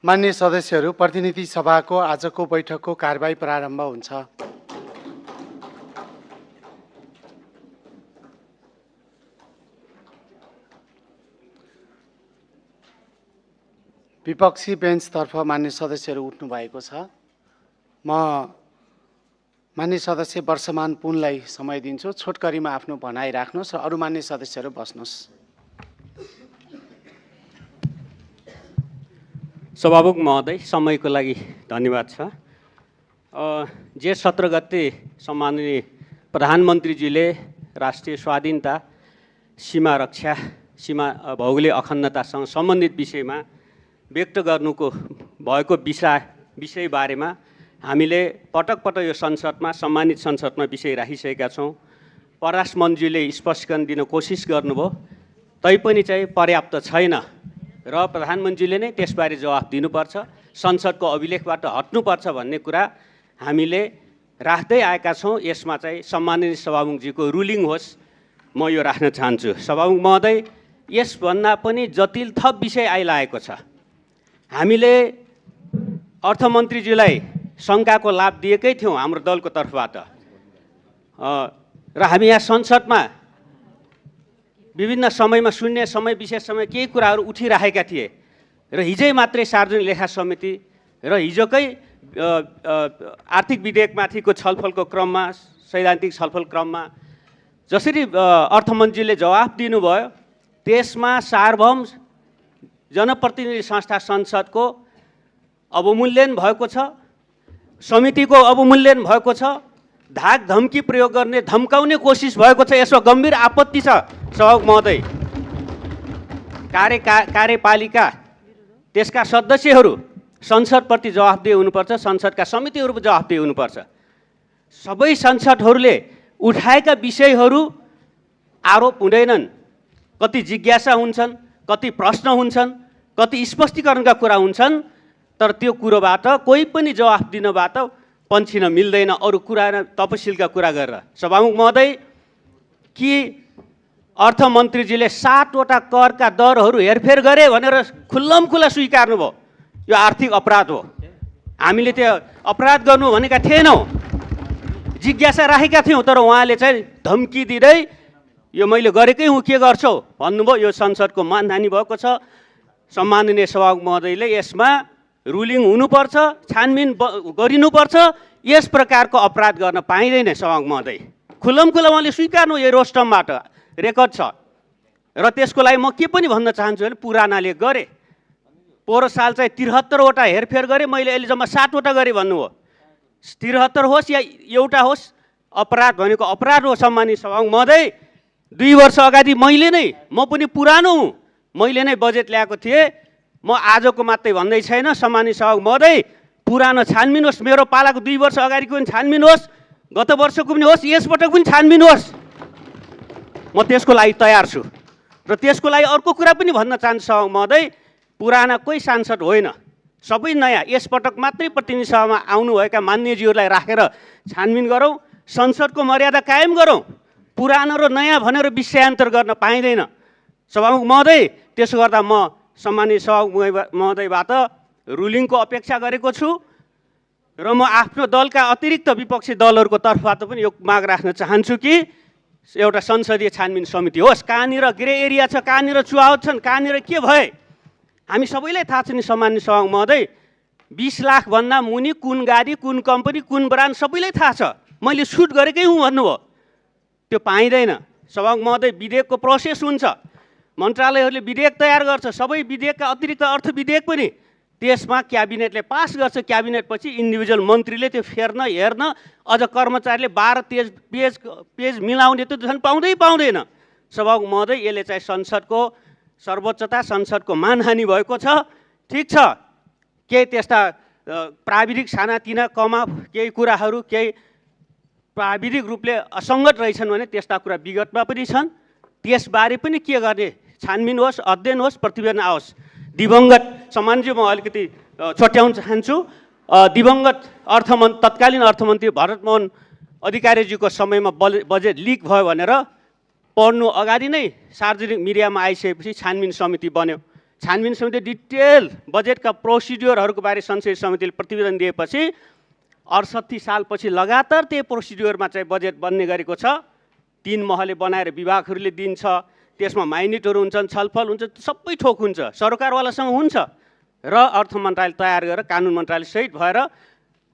माननीय सदस्यहरू, प्रतिनिधि सभाको आजको बैठकको कारबाही प्रारम्भ हुन्छ। विपक्षी बेन्चतर्फ मान्य सदस्यहरू उठ्नु भएको छ। म मान्य सदस्य वर्षमान पुनलाई समय दिन्छु। छोटकरीमा आफ्नो भनाइ राख्नुहोस् र अरू मान्य सदस्यहरू बस्नुहोस्। सभामुख महोदय, समयको लागि धन्यवाद छ। जेठ 17 गते सम्माननीय प्रधानमन्त्रीजीले राष्ट्रिय स्वाधीनता, सीमा रक्षा, सीमा भौगोलिक अखण्डतासँग सम्बन्धित विषयमा व्यक्त गर्नुको भएको विषय बारेमा हामीले पटक पटक यो संसदमा, सम्मानित संसदमा विषय राखिसकेका छौँ। परराष्ट्र मन्त्रीले स्पष्टीकरण दिन कोसिस गर्नुभयो, तैपनि चाहिँ पर्याप्त छैन र प्रधानमन्त्रीले नै त्यसबारे जवाफ दिनुपर्छ, संसदको अभिलेखबाट हट्नुपर्छ भन्ने कुरा हामीले राख्दै आएका छौँ। यसमा चाहिँ सम्माननीय सभामुखजीको रुलिङ होस्, म यो राख्न चाहन्छु। सभामुख महोदय, यसभन्दा पनि जटिल थप विषय आइलागेको छ। हामीले अर्थमन्त्रीजीलाई शङ्काको लाभ दिएकै थियौँ हाम्रो दलको तर्फबाट, र हामी यहाँ संसदमा विभिन्न समयमा शून्य समय, विशेष समय केही कुराहरू उठिराखेका थिए र हिजै मात्रै सार्वजनिक लेखा समिति र हिजोकै आर्थिक विधेयकमाथिको छलफलको क्रममा, सैद्धान्तिक छलफल क्रममा जसरी अर्थमन्त्रीले जवाफ दिनुभयो, त्यसमा सार्वभौम जनप्रतिनिधि संस्था संसदको अवमूल्यन भएको छ, समितिको अवमूल्यन भएको छ, धाक धम्की प्रयोग गर्ने, धम्काउने कोसिस भएको छ। यसमा गम्भीर आपत्ति छ सभामुख महोदय। कार्यपालिका, त्यसका सदस्यहरू संसदप्रति जवाफदेही हुनुपर्छ, संसदका समितिहरू जवाफदेही हुनुपर्छ। सबै सांसदहरूले उठाएका विषयहरू आरोप हुँदैनन्, कति जिज्ञासा हुन्छन्, कति प्रश्न हुन्छन्, कति स्पष्टीकरणका कुरा हुन्छन्, तर त्यो कुरोबाट कोही पनि जवाफ दिनबाट पन्छिन मिल्दैन अरू कुरा तपसिलका कुरा गरेर। सभामुख महोदय, कि अर्थमन्त्रीजीले 7वटा करका दरहरू हेरफेर गरे भनेर खुल्लमखुल्ला स्वीकार्नुभयो, यो आर्थिक अपराध हो। हामीले त्यो अपराध गर्नु भनेका थिएनौँ, जिज्ञासा राखेका थियौँ, तर उहाँले चाहिँ धम्की दिँदै यो मैले गरेकै हुँ, के गर्छौ भन्नुभयो। यो संसदको मानहानि भएको छ। सम्माननीय सभामुख महोदयले यसमा रुलिङ हुनुपर्छ, छानबिन गरिनुपर्छ। यस प्रकारको अपराध गर्न पाइँदैन सभामुख महोदय। खुल्लमखुल्ला उहाँले स्वीकार्नु, यो रोस्टमबाट रेकर्ड छ। र त्यसको लागि म के पनि भन्न चाहन्छु भने पुरानाले गरे, पोहोर साल चाहिँ 73वटा हेरफेर गरेँ मैले, अहिले जम्मा 7वटा गरेँ भन्नुभयो। 73 होस् या एउटा होस्, अपराध भनेको अपराध हो। सम्मानित सभामुख महोदय, 2 वर्ष अगाडि मैले नै, म पनि पुरानो हुँ, मैले नै बजेट ल्याएको थिएँ। म आजको मात्रै भन्दै छैन। सम्मानित सभामुख महोदय, पुरानो छानबिन होस्, मेरो पालाको 2 वर्ष अगाडिको पनि छानबिन होस्, गत वर्षको पनि होस्, यसपटक पनि छानबिन होस्। म त्यसको लागि तयार छु। र त्यसको लागि अर्को कुरा पनि भन्न चाहन्छु सभामुख महोदय, पुराना कोही सांसद होइन, सबै नयाँ। यसपटक मात्रै प्रतिनिधि सभामा आउनुभएका मान्यज्यूहरूलाई राखेर छानबिन गरौँ, संसदको मर्यादा कायम गरौँ। पुरानो र नयाँ भनेर विषयान्तर गर्न पाइँदैन सभामुख महोदय। त्यसो गर्दा म सम्मानित सभामुख महोदयबाट रुलिङको अपेक्षा गरेको छु र म आफ्नो दलका अतिरिक्त विपक्षी दलहरूको तर्फबाट पनि यो माग राख्न चाहन्छु कि एउटा संसदीय छानबिन समिति होस्। कहाँनिर ग्रे एरिया छ, कहाँनिर चुहावट छन्, कहाँनिर के भए हामी सबैलाई थाहा छ नि सम्मानित सभामुख महोदय। 20 लाखभन्दा मुनि कुन गाडी, कुन कम्पनी, कुन ब्रान्ड सबैलाई थाहा छ। मैले सुट गरेकै हुँ भन्नुभयो, त्यो पाइँदैन सभामुख महोदय। विधेयकको प्रोसेस हुन्छ, मन्त्रालयहरूले विधेयक तयार गर्छ, सबै विधेयकका अतिरिक्त अर्थ विधेयक पनि त्यसमा क्याबिनेटले पास गर्छ। क्याबिनेटपछि इन्डिभिजुअल मन्त्रीले त्यो फेर्न, हेर्न, अझ कर्मचारीले 12 पेज मिलाउने त झन् पाउँदैन सभामुख महोदय। यसले चाहिँ संसदको सर्वोच्चता, संसदको मानहानि भएको छ। ठिक छ, केही त्यस्ता प्राविधिक सानातिना केही कुराहरू केही प्राविधिक रूपले असङ्गत रहेछन् भने त्यस्ता कुरा विगतमा पनि छन्। त्यसबारे पनि के गर्ने, छानबिन होस्, अध्ययन होस्, प्रतिवेदन आओस्। दिवंगत सम्मानज्यू, म अलिकति छुट्याउन चाहन्छु। दिवंगत तत्कालीन अर्थमन्त्री भरतमोहन अधिकारीजीको समयमा बजेट लिक भयो भनेर पढ्नु अगाडि नै सार्वजनिक मिडियामा आइसकेपछि छानबिन समिति बन्यो। छानबिन समिति डिटेल बजेटका प्रोसिड्युरहरूको बारे संसदीय समितिले प्रतिवेदन दिएपछि 68 सालपछि लगातार त्यही प्रोसिड्युरमा चाहिँ बजेट बन्ने गरेको छ। 3 महले बनाएर विभागहरूले दिन्छ, त्यसमा माइनेटहरू हुन्छन्, छलफल हुन्छ, सबै ठोक हुन्छ, सरकारवालासँग हुन्छ र अर्थ मन्त्रालय तयार गरेर कानुन मन्त्रालय सहित भएर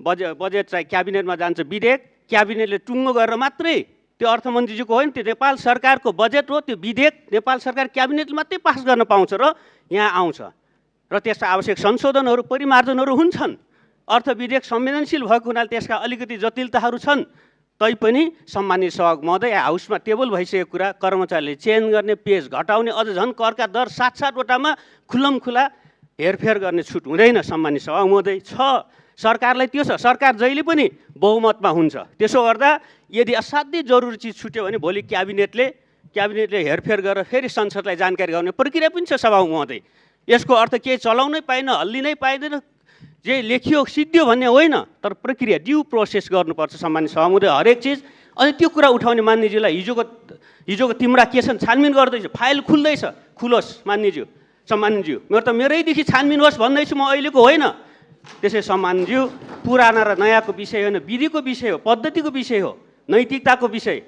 बजेट चाहिँ क्याबिनेटमा जान्छ। विधेयक क्याबिनेटले टुङ्गो गरेर मात्रै, त्यो अर्थमन्त्रीजीको होइन, त्यो नेपाल सरकारको बजेट हो, त्यो विधेयक नेपाल सरकार क्याबिनेटले मात्रै पास गर्न पाउँछ र यहाँ आउँछ र त्यसका आवश्यक संशोधनहरू परिमार्जनहरू हुन्छन्। अर्थ विधेयक संवेदनशील भएको हुनाले त्यसका अलिकति जटिलताहरू छन्। तैपनि सम्मानित सभामुख महोदय, हाउसमा टेबल भइसकेको कुरा, कर्मचारीले चेन्ज गर्ने, पेज घटाउने, अझ झन् करका दर 7-7वटामा खुल्लमखुला हेरफेर गर्ने छुट हुँदैन। सम्मानित सभामुख महोदय छ, सरकारलाई त्यो छ, सरकार जहिले पनि बहुमतमा हुन्छ। त्यसो गर्दा यदि असाध्यै जरुरी चिज छुट्यो भने भोलि क्याबिनेटले हेरफेर गरेर फेरि संसदलाई जानकारी गराउने प्रक्रिया पनि छ। सभामुख महोदय, यसको अर्थ केही चलाउनै पाएन, हल्लिनै पाइँदैन, जे लेखियो सिद्धियो भन्ने होइन, तर प्रक्रिया ड्यु प्रोसेस गर्नुपर्छ। सम्मानित सभामुख महोदय, हरेक चिज। अनि त्यो कुरा उठाउने मान्यज्यूलाई हिजोको तिम्रा के छन् छानबिन गर्दैछ, फाइल खुल्दैछ, खुलोस् मान्यज्यू, सम्मानज्यू, मेरो त मेरैदेखि छानबिन होस् भन्दैछु, म अहिलेको होइन। त्यसै सम्मानज्यू, पुराना र नयाँको विषय होइन, विधिको विषय हो, पद्धतिको विषय हो, नैतिकताको विषय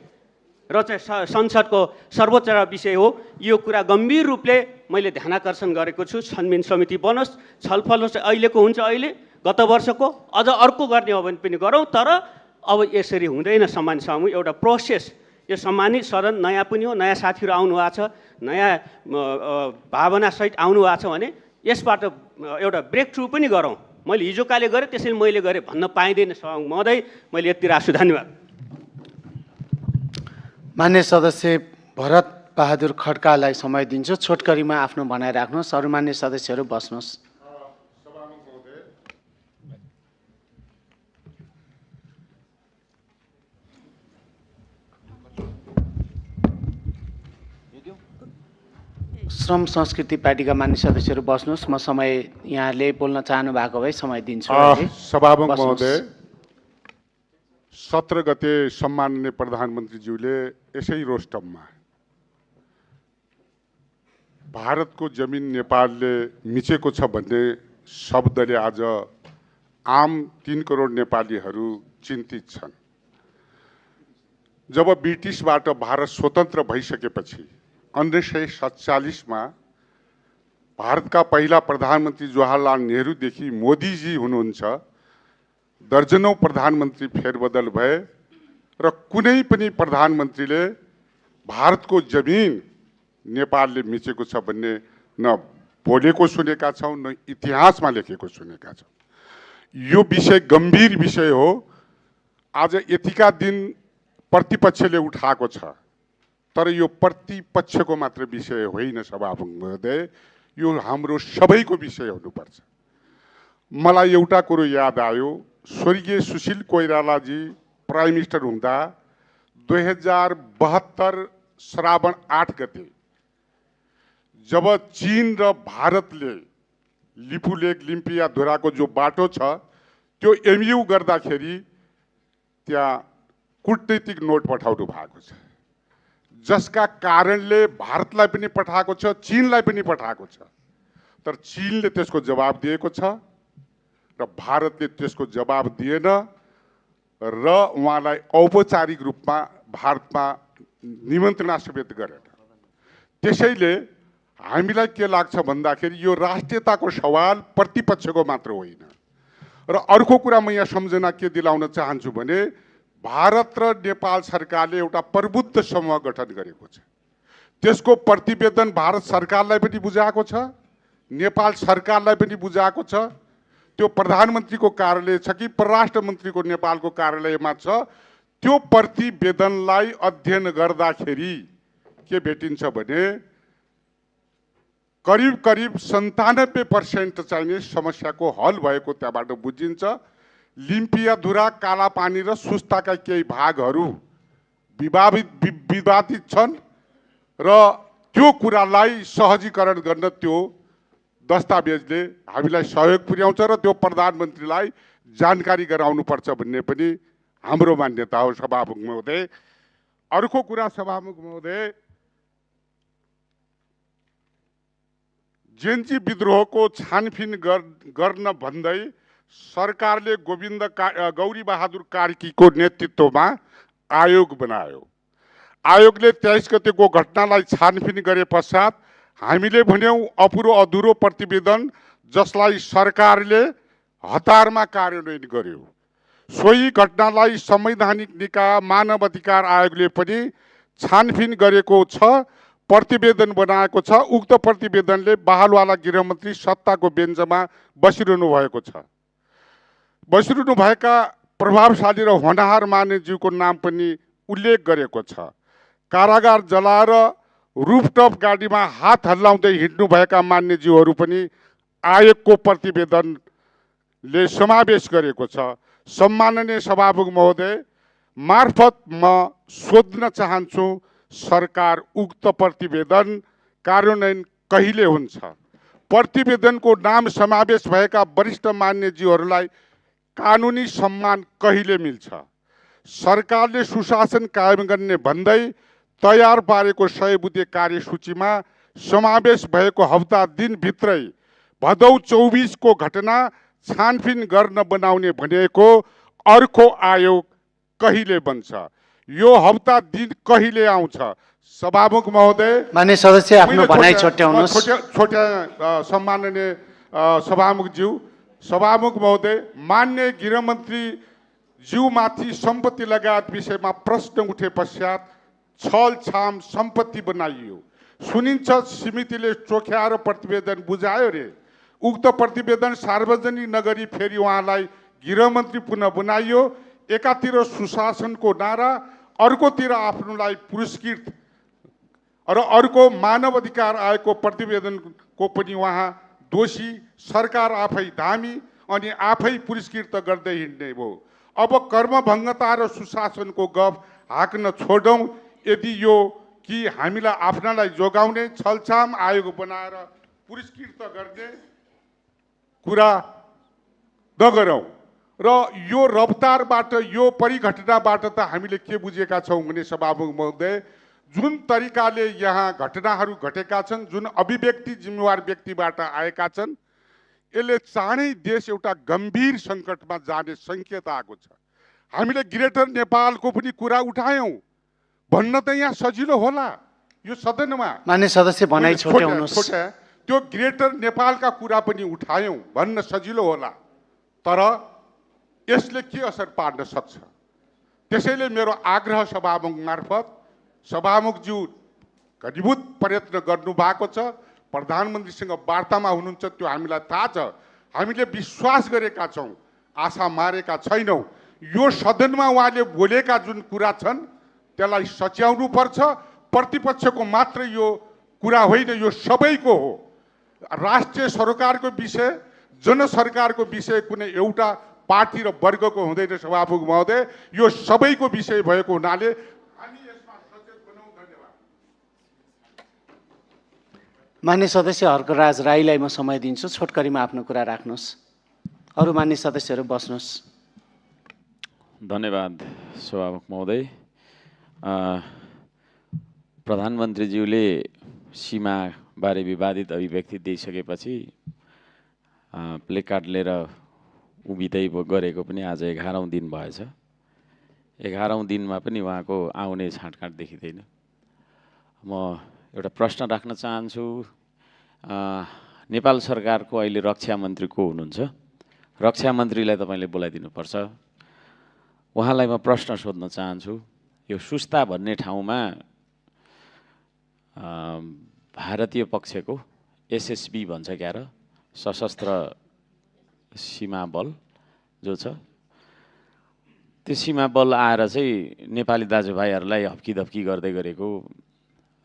र चाहिँ संसदको सर्वोच्च विषय हो। यो कुरा गम्भीर रूपले मैले ध्यानाकर्षण गरेको छु। छानबिन समिति बनोस्, छलफल होस्, अहिलेको हुन्छ अहिले, गत वर्षको अझ अर्को गर्ने हो भने पनि गरौँ, तर अब यसरी हुँदैन। सम्मानित सभामुख, एउटा प्रोसेस, यो सम्मानित सदन नयाँ पनि हो, नयाँ साथीहरू आउनु भएको छ, नयाँ भावनासहित आउनु भएको छ भने यसबाट एउटा ब्रेक थ्रु पनि गरौँ। मैले हिजोकाले गरेँ त्यसैले मैले गरेँ भन्न पाइँदैन। सभामुख महोदय, मैले यति राख्छु, धन्यवाद। मान्य सदस्य भरत बहादुर खड्कालाई समय दिन्छु। छोटकरीमा आफ्नो भनाइ राख्नुहोस्। अरू मान्य सदस्यहरू बस्नुहोस्। श्रम संस्कृति पार्टीका मान्य सदस्यहरू बस्नुहोस्। म समय यहाँले बोल्न चाहनु भएको भए समय दिन्छु। सभामुख महोदय, 17 गते सम्माननीय प्रधानमन्त्रीज्यूले यसै रोस्टममा भारतको जमिन नेपालले मिचेको छ भन्ने शब्दले आज आम 3 करोड नेपालीहरू चिन्तित छन्। जब ब्रिटिसबाट भारत स्वतन्त्र भइसकेपछि 1947 मा भारतका पहिला प्रधानमन्त्री जवाहरलाल नेहरूदेखि मोदीजी हुनुहुन्छ, दर्जनौं प्रधानमन्त्री फेरबदल भए र कुनै पनि प्रधानमन्त्रीले भारतको जमिन नेपालले मिचेको छ भन्ने न बोलेको सुनेका छौं, न इतिहासमा लेखेको सुनेका छौं। यो विषय गम्भीर विषय हो। आज यतिका दिन प्रतिपक्षले उठाएको छ, तर यो प्रतिपक्षको मात्र विषय होइन। सभामुख महोदय, यो हाम्रो सबैको विषय हुनुपर्छ। मलाई एउटा कुरो याद आयो, स्वर्गीय सुशील कोइरालाजी प्राइम मिनिस्टर हुँदा 2072 श्रावण 8 गते जब चीन र भारतले लिपुलेक लिम्पियाधुराको जो बाटो छ त्यो एमयू गर्दाखेरि त्यहाँ कूटनीतिक नोट पठाउनु भएको छ, जसका कारणले भारतलाई पनि पठाएको छ, चीनलाई पनि पठाएको छ, तर चीनले त्यसको जवाब दिएको छ र भारतले त्यसको जवाब दिएन र उहाँलाई औपचारिक रूपमा भारतमा निमन्त्रणा समेत गरेन। त्यसैले हामीलाई के लाग्छ भन्दाखेरि यो राष्ट्रियताको सवाल प्रतिपक्षको मात्र होइन। र अर्को कुरा म यहाँ सम्झना के दिलाउन चाहन्छु भने भारत र नेपाल सरकारले एउटा प्रबुद्ध समूह गठन गरेको छ। त्यसको प्रतिवेदन भारत सरकारलाई पनि बुझाएको छ, नेपाल सरकारलाई पनि बुझाएको छ। त्यो प्रधानमन्त्रीको कार्यालय छ कि परराष्ट्र मन्त्रीको नेपालको कार्यालयमा छ। त्यो प्रतिवेदनलाई अध्ययन गर्दाखेरि के भेटिन्छ भने करिब 97% चाहिने समस्याको हल भएको त्यहाँबाट बुझिन्छ। लिम्पियाधुरा, कालापानी र सुस्ताका केही भागहरू विवादित छन् र त्यो कुरालाई सहजीकरण गर्न त्यो दस्तावेजले हामीलाई सहयोग पुर्याउँछ र त्यो प्रधानमन्त्रीलाई जानकारी गराउनुपर्छ भन्ने पनि हाम्रो मान्यता हो। सभामुख महोदय, अर्को कुरा सभामुख महोदय, जेन्जी विद्रोहको छानबिन गर्न भन्दै सरकारले गौरी बहादुर कार्कीको नेतृत्वमा आयोग बनायो। आयोगले 23 गतेको घटनालाई छानबिन गरे पश्चात हामीले भन्यौं अपुरो अधुरो प्रतिवेदन जसलाई सरकारले हतारमा कार्यान्वयन गर्यो। सोही घटनालाई संवैधानिक निकाय मानव अधिकार आयोगले पनि छानबिन गरेको छ, प्रतिवेदन बनाएको छ। उक्त प्रतिवेदनले बहालवाला गृहमन्त्री सत्ताको बेन्चमा बसिरहनु भएको छ। बसिरहनु भएका प्रभावशाली र होनहार मान्यज्यूको नाम पनि उल्लेख गरेको छ। कारागार जलाएर रुफटप गाडीमा हात हल्लाउँदै हिँड्नुभएका मान्यज्यूहरू पनि आयोगको प्रतिवेदनले समावेश गरेको छ। सम्माननीय सभामुख महोदय मार्फत म सोध्न चाहन्छु, सरकार उक्त प्रतिवेदन कार्यान्वयन कहिले हुन्छ? प्रतिवेदनको नाम समावेश भएका वरिष्ठ मान्यज्यूहरूलाई कानुनी सम्मान कहिले मिल्छ? सरकारले सुशासन कायम गर्ने भन्दै तयार पारेको 100 बुँदे कार्यसूचीमा समावेश भएको हप्ता दिनभित्रै भदौ 24 को घटना छानबिन गर्न बनाउने भनेको अर्को आयोग कहिले बन्छ? यो हप्ता दिन कहिले आउँछ? सभामुख महोदय, मान्य सदस्य आफ्नो भनाइ छुट्याउनुहोस्। सम्माननीय सभामुख महोदय, मान्य गृहमन्त्री ज्यूमाथि सम्पत्ति लगायत विषयमा प्रश्न उठे पश्चात छलछाम सम्पत्ति बनाइयो। सुनिन्छ समितिले चोख्याएर प्रतिवेदन बुझायो रे। उक्त प्रतिवेदन सार्वजनिक नगरी फेरि उहाँलाई गृहमन्त्री पुनः बनाइयो। एकातिर सुशासनको नारा, अर्कोतिर आफ्नोलाई पुरस्कृत र अर्को मानव अधिकार आयोगको प्रतिवेदनको पनि उहाँ दोषी, सरकार आफै धामी अनि आफै पुरस्कृत गर्दै हिँड्ने भयो। अब कर्मभङ्गता र सुशासनको गफ हाँक्न छोडौँ। यदि यो कि हामीलाई आफ्नालाई जोगाउने छलछाम आयोग बनाएर पुरस्कृत गर्ने कुरा नगरौँ। र यो रफ्तारबाट, यो परिघटनाबाट त हामीले के बुझेका छौँ भने सभामुख महोदय, जुन तरिकाले यहाँ घटनाहरू घटेका छन्, जुन अभिव्यक्ति जिम्मेवार व्यक्तिबाट आएका छन्, यसले चाँडै देश एउटा गम्भीर सङ्कटमा जाने सङ्केत आएको छ। हामीले ग्रेटर नेपालको पनि कुरा उठायौँ, भन्न त यहाँ सजिलो होला यो सदनमा। मान्य सदस्य भनाइ छुट्याउनुहोस्। त्यो ग्रेटर नेपालका कुरा पनि उठायौँ, भन्न सजिलो होला, तर यसले के असर पार्न सक्छ? त्यसैले मेरो आग्रह सभामुख मार्फत, सभामुखज्यू घनीभूत प्रयत्न गर्नुभएको छ, प्रधानमन्त्रीसँग वार्तामा हुनुहुन्छ, त्यो हामीलाई थाहा छ। हामीले विश्वास गरेका छौँ, आशा मारेका छैनौँ। यो सदनमा उहाँले बोलेका जुन कुरा छन् त्यसलाई सच्याउनु पर्छ। प्रतिपक्षको मात्र यो कुरा होइन, यो सबैको हो। राष्ट्रिय सरकारको विषय, जनसरकारको विषय कुनै एउटा पार्टी र वर्गको हुँदैन सभामुख महोदय, यो सबैको विषय भएको हुनाले हामी यसमा सचेत बनौँ। धन्यवाद। मान्य सदस्य हर्कराज राईलाई म समय दिन्छु, छोटकरीमा आफ्नो कुरा राख्नुहोस्। अरू मान्य सदस्यहरू बस्नुहोस्। धन्यवाद सभामुख महोदय। प्रधानमन्त्रीज्यूले सीमाबारे विवादित अभिव्यक्ति दिइसकेपछि प्लेकार्ड लिएर उभिँदै गरेको पनि आज 11औं दिन भएछ। 11औं दिनमा पनि उहाँको आउने छाँटकाँट देखिँदैन। म एउटा प्रश्न राख्न चाहन्छु। नेपाल सरकारको अहिले रक्षा मन्त्री को हुनुहुन्छ? रक्षा मन्त्रीलाई तपाईँले बोलाइदिनुपर्छ। उहाँलाई म प्रश्न सोध्न चाहन्छु। यो सुस्ता भन्ने ठाउँमा भारतीय पक्षको एसएसबी भन्छ क्या र, सशस्त्र सीमा बल जो छ, त्यो सीमा बल आएर चाहिँ नेपाली दाजुभाइहरूलाई हप्की गर्दै गरेको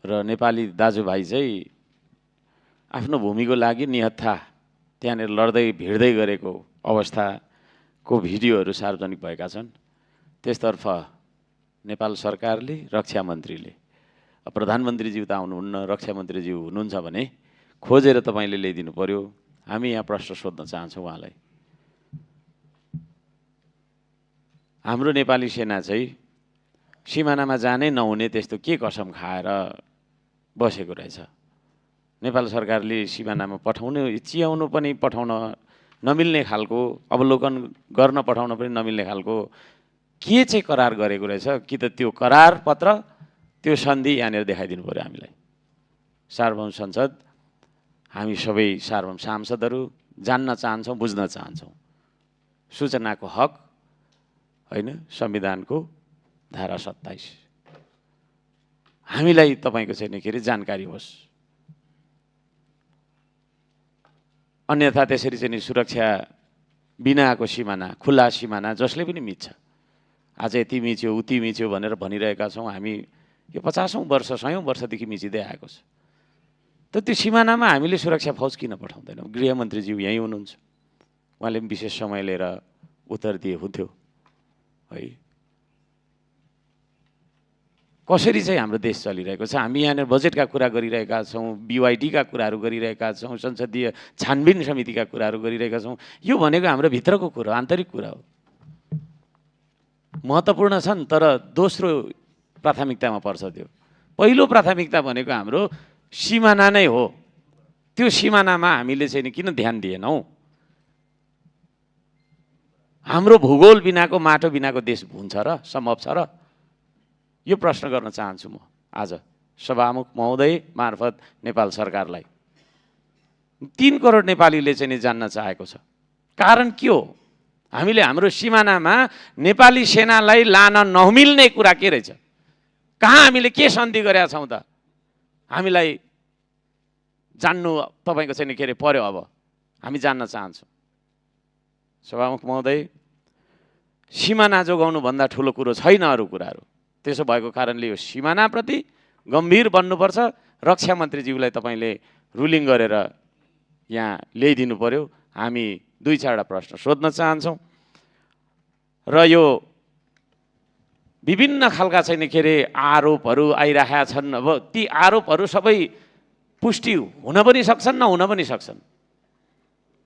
र नेपाली दाजुभाइ चाहिँ आफ्नो भूमिको लागि निहत्था त्यहाँनिर लड्दै भिड्दै गरेको अवस्थाको भिडियोहरू सार्वजनिक भएका छन्। त्यसतर्फ नेपाल सरकारले, रक्षा मन्त्रीले, प्रधानमन्त्रीज्यू त आउनुहुन्न, रक्षा मन्त्रीज्यू हुनुहुन्छ भने खोजेर तपाईँले ल्याइदिनु पर्यो। हामी यहाँ प्रश्न सोध्न चाहन्छौँ उहाँलाई। हाम्रो नेपाली सेना चाहिँ सिमानामा जानै नहुने त्यस्तो के कसम खाएर बसेको रहेछ? नेपाल सरकारले सिमानामा पठाउनु चियाउनु पनि पठाउन नमिल्ने खालको, अवलोकन गर्न पठाउन पनि नमिल्ने खालको के चाहिँ करार गरेको रहेछ कि त त्यो करार पत्र, त्यो सन्धि यहाँनिर देखाइदिनु पऱ्यो हामीलाई। सार्वभौम संसद, हामी सबै सार्वभौम सांसदहरू जान्न चाहन्छौँ, बुझ्न चाहन्छौँ। सूचनाको हक होइन, संविधानको धारा 27, हामीलाई तपाईँको चाहिँ के अरे जानकारी होस्। अन्यथा त्यसरी चाहिँ सुरक्षा बिनाको सिमाना, खुल्ला सिमाना जसले पनि मिच्छ, आज यति मिच्यो उति मिच्यो भनेर भनिरहेका छौँ हामी। यो 50औं वर्ष 100औं वर्षदेखि मिचिँदै आएको छ। त त्यो सिमानामा हामीले सुरक्षा फौज किन पठाउँदैनौँ? गृहमन्त्रीज्यू यहीँ हुनुहुन्छ, उहाँले पनि विशेष समय लिएर उत्तर दिए हुन्थ्यो है। कसरी चाहिँ हाम्रो देश चलिरहेको छ? हामी यहाँनिर बजेटका कुरा गरिरहेका छौँ, BYD का कुराहरू गरिरहेका छौँ, संसदीय छानबिन समितिका कुराहरू गरिरहेका छौँ। यो भनेको हाम्रो भित्रको कुरा, आन्तरिक कुरा हो, महत्त्वपूर्ण छन्, तर दोस्रो प्राथमिकतामा पर्छ त्यो। पहिलो प्राथमिकता भनेको हाम्रो सिमाना नै हो। त्यो सिमानामा हामीले चाहिँ किन ध्यान दिएनौँ? हाम्रो भूगोल बिनाको, माटो बिनाको देश हुन्छ र सम्भव छ र? यो प्रश्न गर्न चाहन्छु म आज सभामुख महोदय मार्फत नेपाल सरकारलाई। 3 करोड नेपालीले चाहिँ नि जान्न चाहेको छ। कारण के हो? हामीले हाम्रो सिमानामा नेपाली सेनालाई लान नमिल्ने कुरा के रहेछ? कहाँ हामीले के सन्धि गरेका छौँ त? हामीलाई जान्नु तपाईँको चाहिँ के अरे पर्यो। अब हामी जान्न चाहन्छौँ। सभामुख महोदय, सिमाना जोगाउनु भन्दा ठुलो कुरो छैन अरू कुराहरू। त्यसो भएको कारणले यो सिमानाप्रति गम्भीर बन्नुपर्छ। रक्षा मन्त्रीज्यूलाई तपाईँले रुलिङ गरेर यहाँ ल्याइदिनु पर्यो। हामी 2-4 प्रश्न सोध्न चाहन्छौँ र यो विभिन्न खालका चाहिँ के अरे आरोपहरू आइरहेका छन्। अब ती आरोपहरू सबै पुष्टि हुन पनि सक्छन्, नहुन पनि सक्छन्,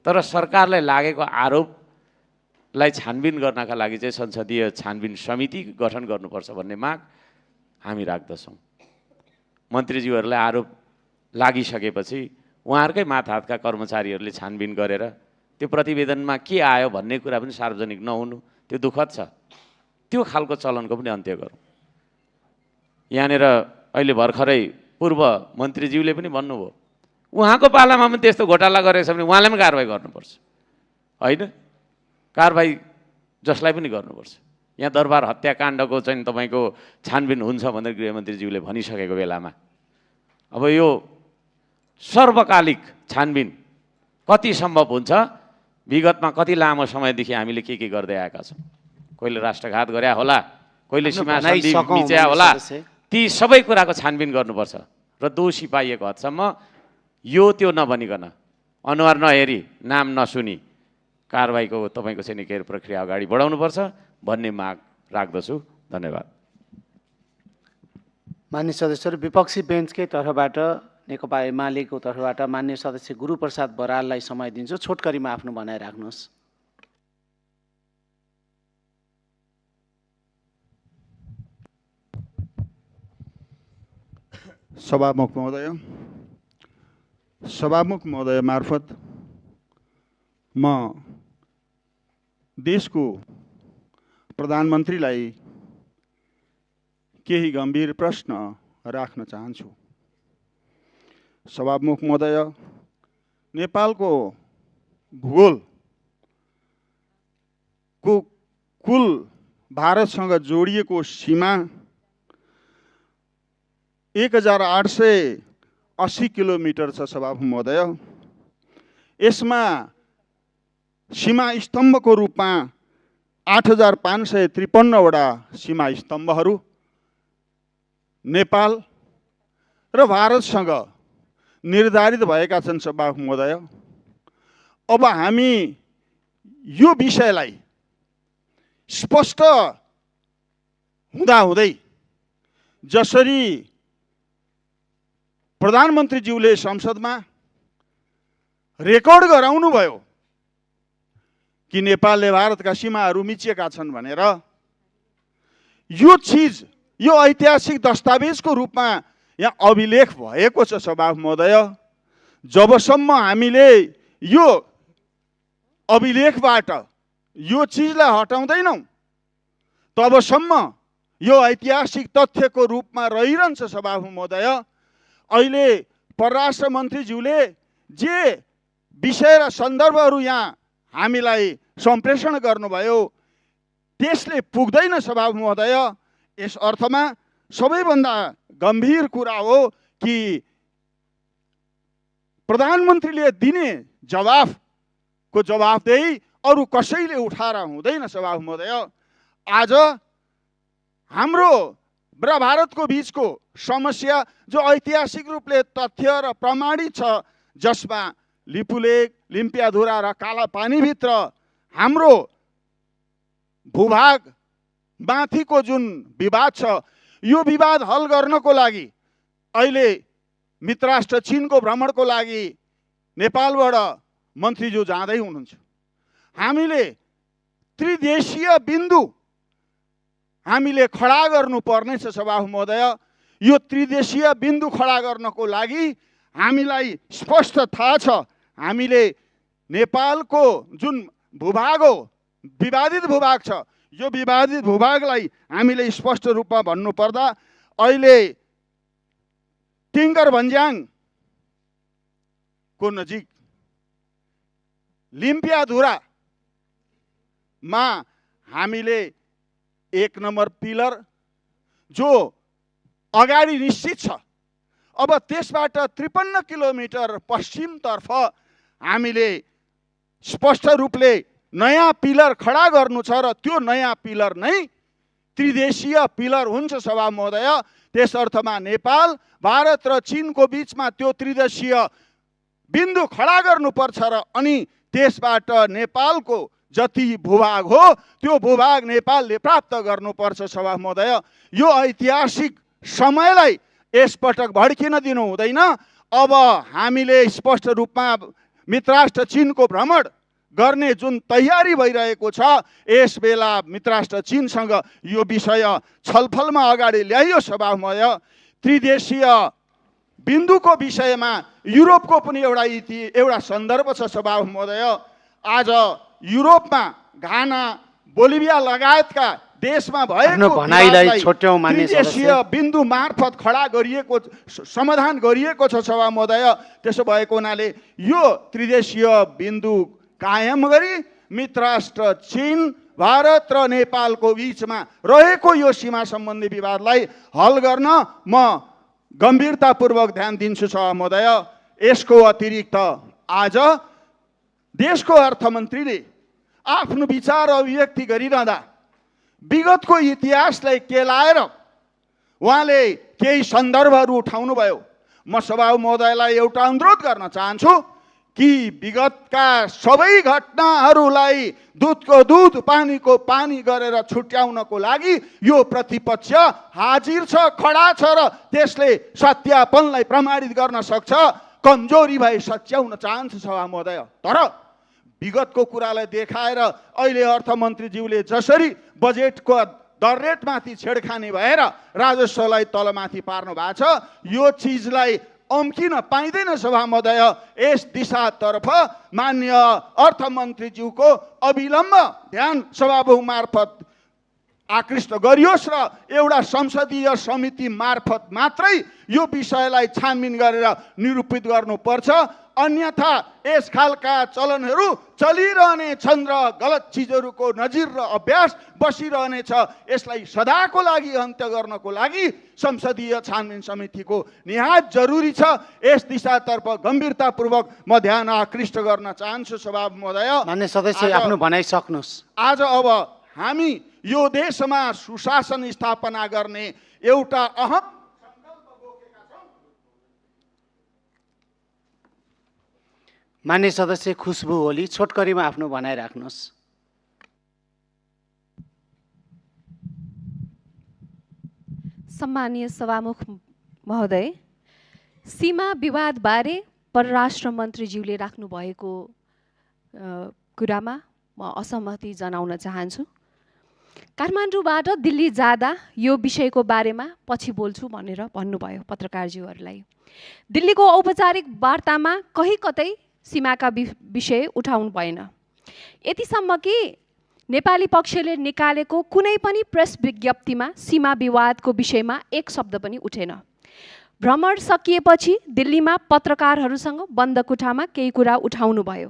तर सरकारलाई लागेको आरोपलाई छानबिन गर्नका लागि चाहिँ संसदीय छानबिन समिति गठन गर्नुपर्छ भन्ने माग हामी राख्दछौँ। मन्त्रीज्यूहरूलाई आरोप लागिसकेपछि उहाँहरूकै माथहातका कर्मचारीहरूले छानबिन गरेर त्यो प्रतिवेदनमा के आयो भन्ने कुरा पनि सार्वजनिक नहुनु, त्यो दुःखद छ। त्यो खालको चलनको पनि अन्त्य गरौँ। यहाँनिर अहिले भर्खरै पूर्व मन्त्रीज्यूले पनि भन्नुभयो, उहाँको पालामा पनि त्यस्तो घोटाला गरेको छ भने उहाँलाई पनि कारवाही गर्नुपर्छ होइन? कारवाही जसलाई पनि गर्नुपर्छ। यहाँ दरबार हत्याकाण्डको चाहिँ तपाईँको छानबिन हुन्छ भनेर गृहमन्त्रीज्यूले भनिसकेको बेलामा अब यो सर्वकालिक छानबिन कति सम्भव हुन्छ? विगतमा कति लामो समयदेखि हामीले के गर्दै आएका छौँ? कोहीले राष्ट्रघात गरे होला, कोहीले सीमा सन्धि मिच्या होला। ती सबै कुराको छानबिन गर्नुपर्छ र दोषी पाइएको हदसम्म यो त्यो नभनिकन, अनुहार नहेरी, नाम नसुनी कारवाहीको तपाईँको चाहिँ के प्रक्रिया अगाडि बढाउनुपर्छ भन्ने माग राख्दछु। धन्यवाद। मान्य सदस्यहरू, विपक्षी बेन्चकै तर्फबाट नेकपा एमालेको तर्फबाट मान्य सदस्य गुरुप्रसाद बराललाई समय दिन्छु। छोटकरीमा आफ्नो भनाइ राख्नुहोस्। सभामुख महोदय मार्फत म देशको प्रधानमन्त्रीलाई केही गम्भीर प्रश्न राख्न चाहन्छु। सभामुख महोदय, नेपालको भूगोलको कुल भारतसँग जोडिएको सीमा 1880 किलोमिटर छ। सभामुख महोदय, यसमा सीमा स्तम्भको रूपमा 8553 वटा सीमा स्तम्भहरू नेपाल र भारतसँग निर्धारित भएका छन्। सभामुख महोदय, अब हामी यो विषयलाई स्पष्ट हुँदाहुँदै जसरी प्रधानमन्त्रीज्यूले संसदमा रेकर्ड गराउनु भयो कि नेपालले भारतका सीमाहरू मिचिएका छन् भनेर, यो चीज, यो ऐतिहासिक दस्तावेजको रूपमा यहाँ अभिलेख भएको छ। सभामुख महोदय, जबसम्म हामीले यो अभिलेखबाट यो चिजलाई हटाउँदैनौँ तबसम्म यो ऐतिहासिक तथ्यको रूपमा रहिरहन्छ। सभामुख महोदय, अहिले परराष्ट्र मन्त्रीज्यूले जे विषय र सन्दर्भहरू यहाँ हामीलाई सम्प्रेषण गर्नुभयो त्यसले पुग्दैन। सभामुख महोदय, यस अर्थमा सबैभन्दा गम्भीर कुरा हो कि प्रधानमन्त्रीले दिने जवाफको जवाफदेही अरू कसैले उठाएर हुँदैन। सभामुख महोदय, आज हाम्रो र भारतको बिचको समस्या जो ऐतिहासिक रूपले तथ्य र प्रमाणित छ, जसमा लिपुलेक, लिम्पियाधुरा र कालापानीभित्र हाम्रो भूभाग माथिको जुन विवाद छ, यो विवाद हल गर्नको लागि अहिले मित्रराष्ट्र चीनको भ्रमणको लागि नेपालबाट मन्त्रीज्यू जाँदै हुनुहुन्छ। हामीले त्रिदेशीय बिन्दु हामीले खडा गर्नुपर्नेछ। सभामुख महोदय, यो त्रिदेशीय बिन्दु खडा गर्नको लागि हामीलाई स्पष्ट थाहा छ हामीले नेपालको जुन भूभाग हो, विवादित भूभाग छ, यो विवादित भूभागलाई हामीले स्पष्ट रूपमा भन्नुपर्दा अहिले टिङ्कर भन्ज्याङको नजिक लिम्पियाधुरामा हामीले 1 नम्बर पिलर जो अगाडि निश्चित छ, अब त्यसबाट 53 किलोमिटर पश्चिमतर्फ हामीले स्पष्ट रूपले नयाँ पिलर खडा गर्नु छ र त्यो नयाँ पिलर नै त्रिदेशीय पिलर हुन्छ। सभामुख महोदय, त्यस अर्थमा नेपाल, भारत र चीनको बिचमा त्यो त्रिदेशीय बिन्दु खडा गर्नुपर्छ र अनि त्यसबाट नेपालको जति भूभाग हो त्यो भूभाग नेपालले प्राप्त गर्नुपर्छ। सभामुख महोदय, यो ऐतिहासिक समयलाई यसपटक भड्किन दिनु हुँदैन। अब हामीले स्पष्ट रूपमा मित्रराष्ट्र चीनको भ्रमण गर्ने जुन तयारी भइरहेको छ, यस बेला मित्रराष्ट्र चीनसँग यो विषय छलफलमा अगाडि ल्याइयो। सभामुख महोदय, त्रिदेशीय बिन्दुको विषयमा युरोपको पनि एउटा सन्दर्भ छ। सभामुख महोदय, आज युरोपमा घाना, बोलिभिया लगायतका देशमा भएको भनाइलाई छोट्याउँ मान्य सदस्य, त्रिदेशीय बिन्दु मार्फत खडा गरिएको समाधान गरिएको छ। सभामुख महोदय, त्यसो भएको हुनाले यो त्रिदेशीय बिन्दु कायम गरी मित्रराष्ट्र चीन, भारत र नेपालको बिचमा रहेको यो सीमा सम्बन्धी विवादलाई हल गर्न म गम्भीरतापूर्वक ध्यान दिन्छु। सभामुख महोदय, यसको अतिरिक्त आज देशको अर्थमन्त्रीले आफ्नो विचार अभिव्यक्ति गरिरहँदा विगतको इतिहासलाई केलाएर उहाँले केही सन्दर्भहरू उठाउनु भयो। म सभामुख महोदयलाई एउटा अनुरोध गर्न चाहन्छु कि विगतका सबै घटनाहरूलाई दुधको दुध, पानीको पानी गरेर छुट्याउनको लागि यो प्रतिपक्ष हाजिर छ, खडा छ र त्यसले सत्यापनलाई प्रमाणित गर्न सक्छ। कमजोरी भए सच्याउन चाहन्छ सभामुख महोदय। तर विगतको कुरालाई देखाएर अहिले अर्थमन्त्रीज्यूले जसरी बजेटको दर रेटमाथि छेडखानी भएर राजस्वलाई तलमाथि पार्नु भएको छ, यो चिजलाई अम्किन पाइँदैन। सभामुख महोदय, यस दिशातर्फ माननीय अर्थमन्त्रीज्यूको अविलम्ब ध्यान सभामुख मार्फत आकृष्ट गरियोस् र एउटा संसदीय समिति मार्फत मात्रै यो विषयलाई छानबिन गरेर निरूपित गर्नुपर्छ। अन्यथा यस खालका चलनहरू चलिरहने छन् र गलत चिजहरूको नजिर र अभ्यास बसिरहनेछ। यसलाई सदाको लागि अन्त्य गर्नको लागि संसदीय छानबिन समितिको निहायत जरुरी छ। यस दिशातर्फ गम्भीरतापूर्वक म ध्यान आकृष्ट गर्न चाहन्छु। सभामुख महोदय, मान्य सदस्य, आफ्नो भनाइ सक्नुहोस्। आज अब हामी यो देशमा सुशासन स्थापना गर्ने एउटा अहम मान्य सदस्य खुशबु ओली, छोटकरीमा आफ्नो भनाइ राख्नुहोस्। सम्मानीय सभामुख महोदय, सीमा विवादबारे परराष्ट्र मन्त्रीज्यूले राख्नुभएको कुरामा म असहमति जनाउन चाहन्छु। काठमाडौँबाट दिल्ली जाँदा यो विषयको बारेमा पछि बोल्छु भनेर भन्नुभयो पत्रकारज्यूहरूलाई। दिल्लीको औपचारिक वार्तामा कहीँ कतै सीमाका विषय उठाउनु भएन। यतिसम्म कि नेपाली पक्षले निकालेको कुनै पनि प्रेस विज्ञप्तिमा सीमा विवादको विषयमा एक शब्द पनि उठेन। भ्रमण सकिएपछि दिल्लीमा पत्रकारहरूसँग बन्द कोठामा केही कुरा उठाउनु भयो।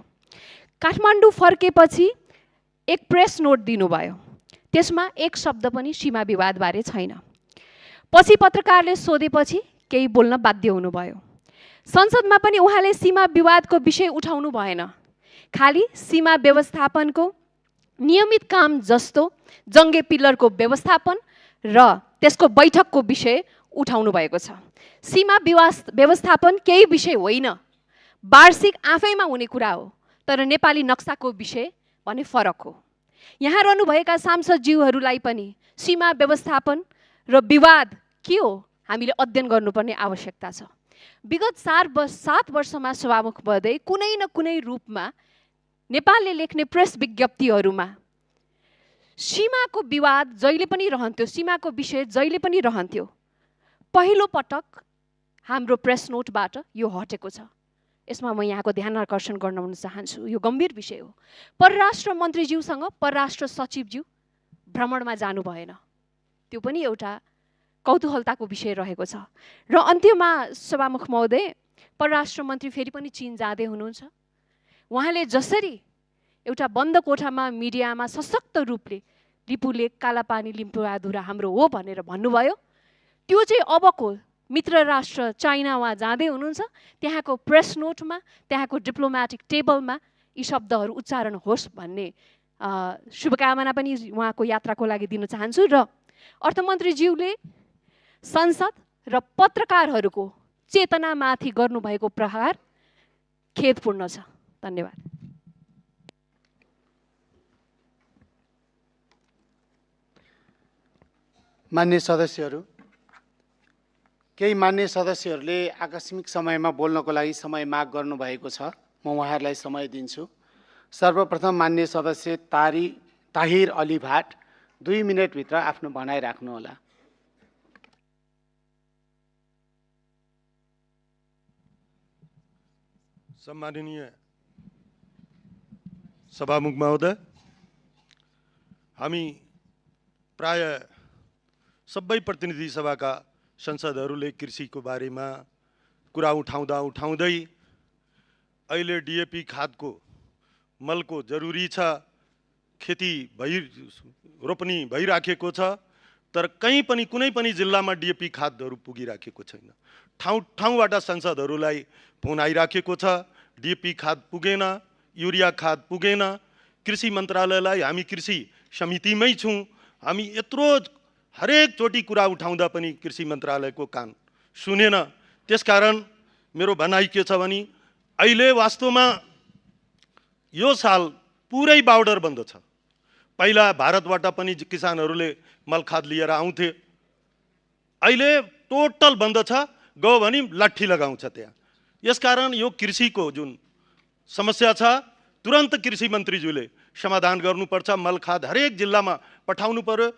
काठमाडौँ फर्केपछि एक प्रेस नोट दिनुभयो। त्यसमा एक शब्द पनि सीमा विवादबारे छैन। पछि पत्रकारले सोधेपछि केही बोल्न बाध्य हुनुभयो। संसदमा पनि उहाँले सीमा विवादको विषय उठाउनु भएन। खालि सीमा व्यवस्थापनको नियमित काम जस्तो जङ्गे पिल्लरको व्यवस्थापन र त्यसको बैठकको विषय उठाउनु भएको छ। सीमा व्यवस्थापन केही विषय होइन, वार्षिक आफैमा हुने कुरा हो, तर नेपाली नक्साको विषय भने फरक हो। यहाँ रहनुभएका सांसदज्यूहरूलाई पनि सीमा व्यवस्थापन र विवाद के हो हामीले अध्ययन गर्नुपर्ने आवश्यकता छ। विगत 7 वर्षमा सभामुख महोदय कुनै न कुनै रूपमा नेपालले लेख्ने प्रेस विज्ञप्तिहरूमा सीमाको विवाद जहिले पनि रहन्थ्यो, सीमाको विषय जहिले पनि रहन्थ्यो। पहिलो पटक हाम्रो प्रेस नोटबाट यो हटेको छ। यसमा म यहाँको ध्यान आकर्षण गर्न चाहन्छु। यो गम्भीर विषय हो। परराष्ट्र मन्त्रीज्यूसँग परराष्ट्र सचिवज्यू भ्रमणमा जानु भएन। त्यो पनि एउटा कौतूहलताको विषय रहेको छ। र अन्त्यमा सभामुख महोदय परराष्ट्र मन्त्री फेरि पनि चीन जाँदै हुनुहुन्छ। उहाँले जसरी एउटा बन्द कोठामा मिडियामा सशक्त रूपले रिपुले कालापानी लिम्पुवाधुरा हाम्रो हो भनेर भन्नुभयो, त्यो चाहिँ अबको मित्र राष्ट्र चाइना उहाँ जाँदै हुनुहुन्छ, त्यहाँको प्रेस नोटमा, त्यहाँको डिप्लोमेटिक टेबलमा यी शब्दहरू उच्चारण होस् भन्ने शुभकामना पनि उहाँको यात्राको लागि दिन चाहन्छु। र अर्थमन्त्रीज्यूले संसद र पत्रकारहरूको चेतनामाथि गर्नुभएको प्रहार खेदपूर्ण छ। धन्यवाद। मान्य सदस्यहरू, केही मान्य सदस्यहरूले आकस्मिक समयमा बोल्नको लागि समय माग गर्नुभएको छ। म उहाँहरूलाई समय दिन्छु। सर्वप्रथम मान्य सदस्य ताहिर अली भाट 2 मिनटभित्र आफ्नो भनाइ राख्नुहोला। सम्माननीय सभामुख महोदय, हामी प्राय सबै प्रतिनिधि सभाका संसदहरूले कृषिको बारेमा कुरा उठाउँदै अहिले डिएपी खादको मलको जरुरी छ, खेती रोपनी भइराखेको छ, तर कहीँ पनि कुनै पनि जिल्लामा डिएपी खादहरू पुगिराखेको छैन। ठाउँबाट संसदहरूलाई फोन आइराखेको छ, डिएपी खाद पुगेन, युरिया खाद पुगेन। कृषि मन्त्रालयलाई हामी कृषि समितिमै छौँ, हामी यत्रो हरेकचोटि कुरा उठाउँदा पनि कृषि मन्त्रालयको कान सुनेन। त्यसकारण मेरो भनाइ के छ भने अहिले वास्तवमा यो साल पुरै बार्डर बन्द छ। पहिला भारतबाट पनि किसानहरूले मलखाद लिएर आउँथे, अहिले टोटल बन्द छ। गयो भने लाठी लगाउँछ त्यहाँ। यसकारण यो कृषिको जुन समस्या छ तुरन्त कृषि मन्त्रीज्यूले समाधान गर्नुपर्छ। मलखाद हरेक जिल्लामा पठाउनु पर्यो।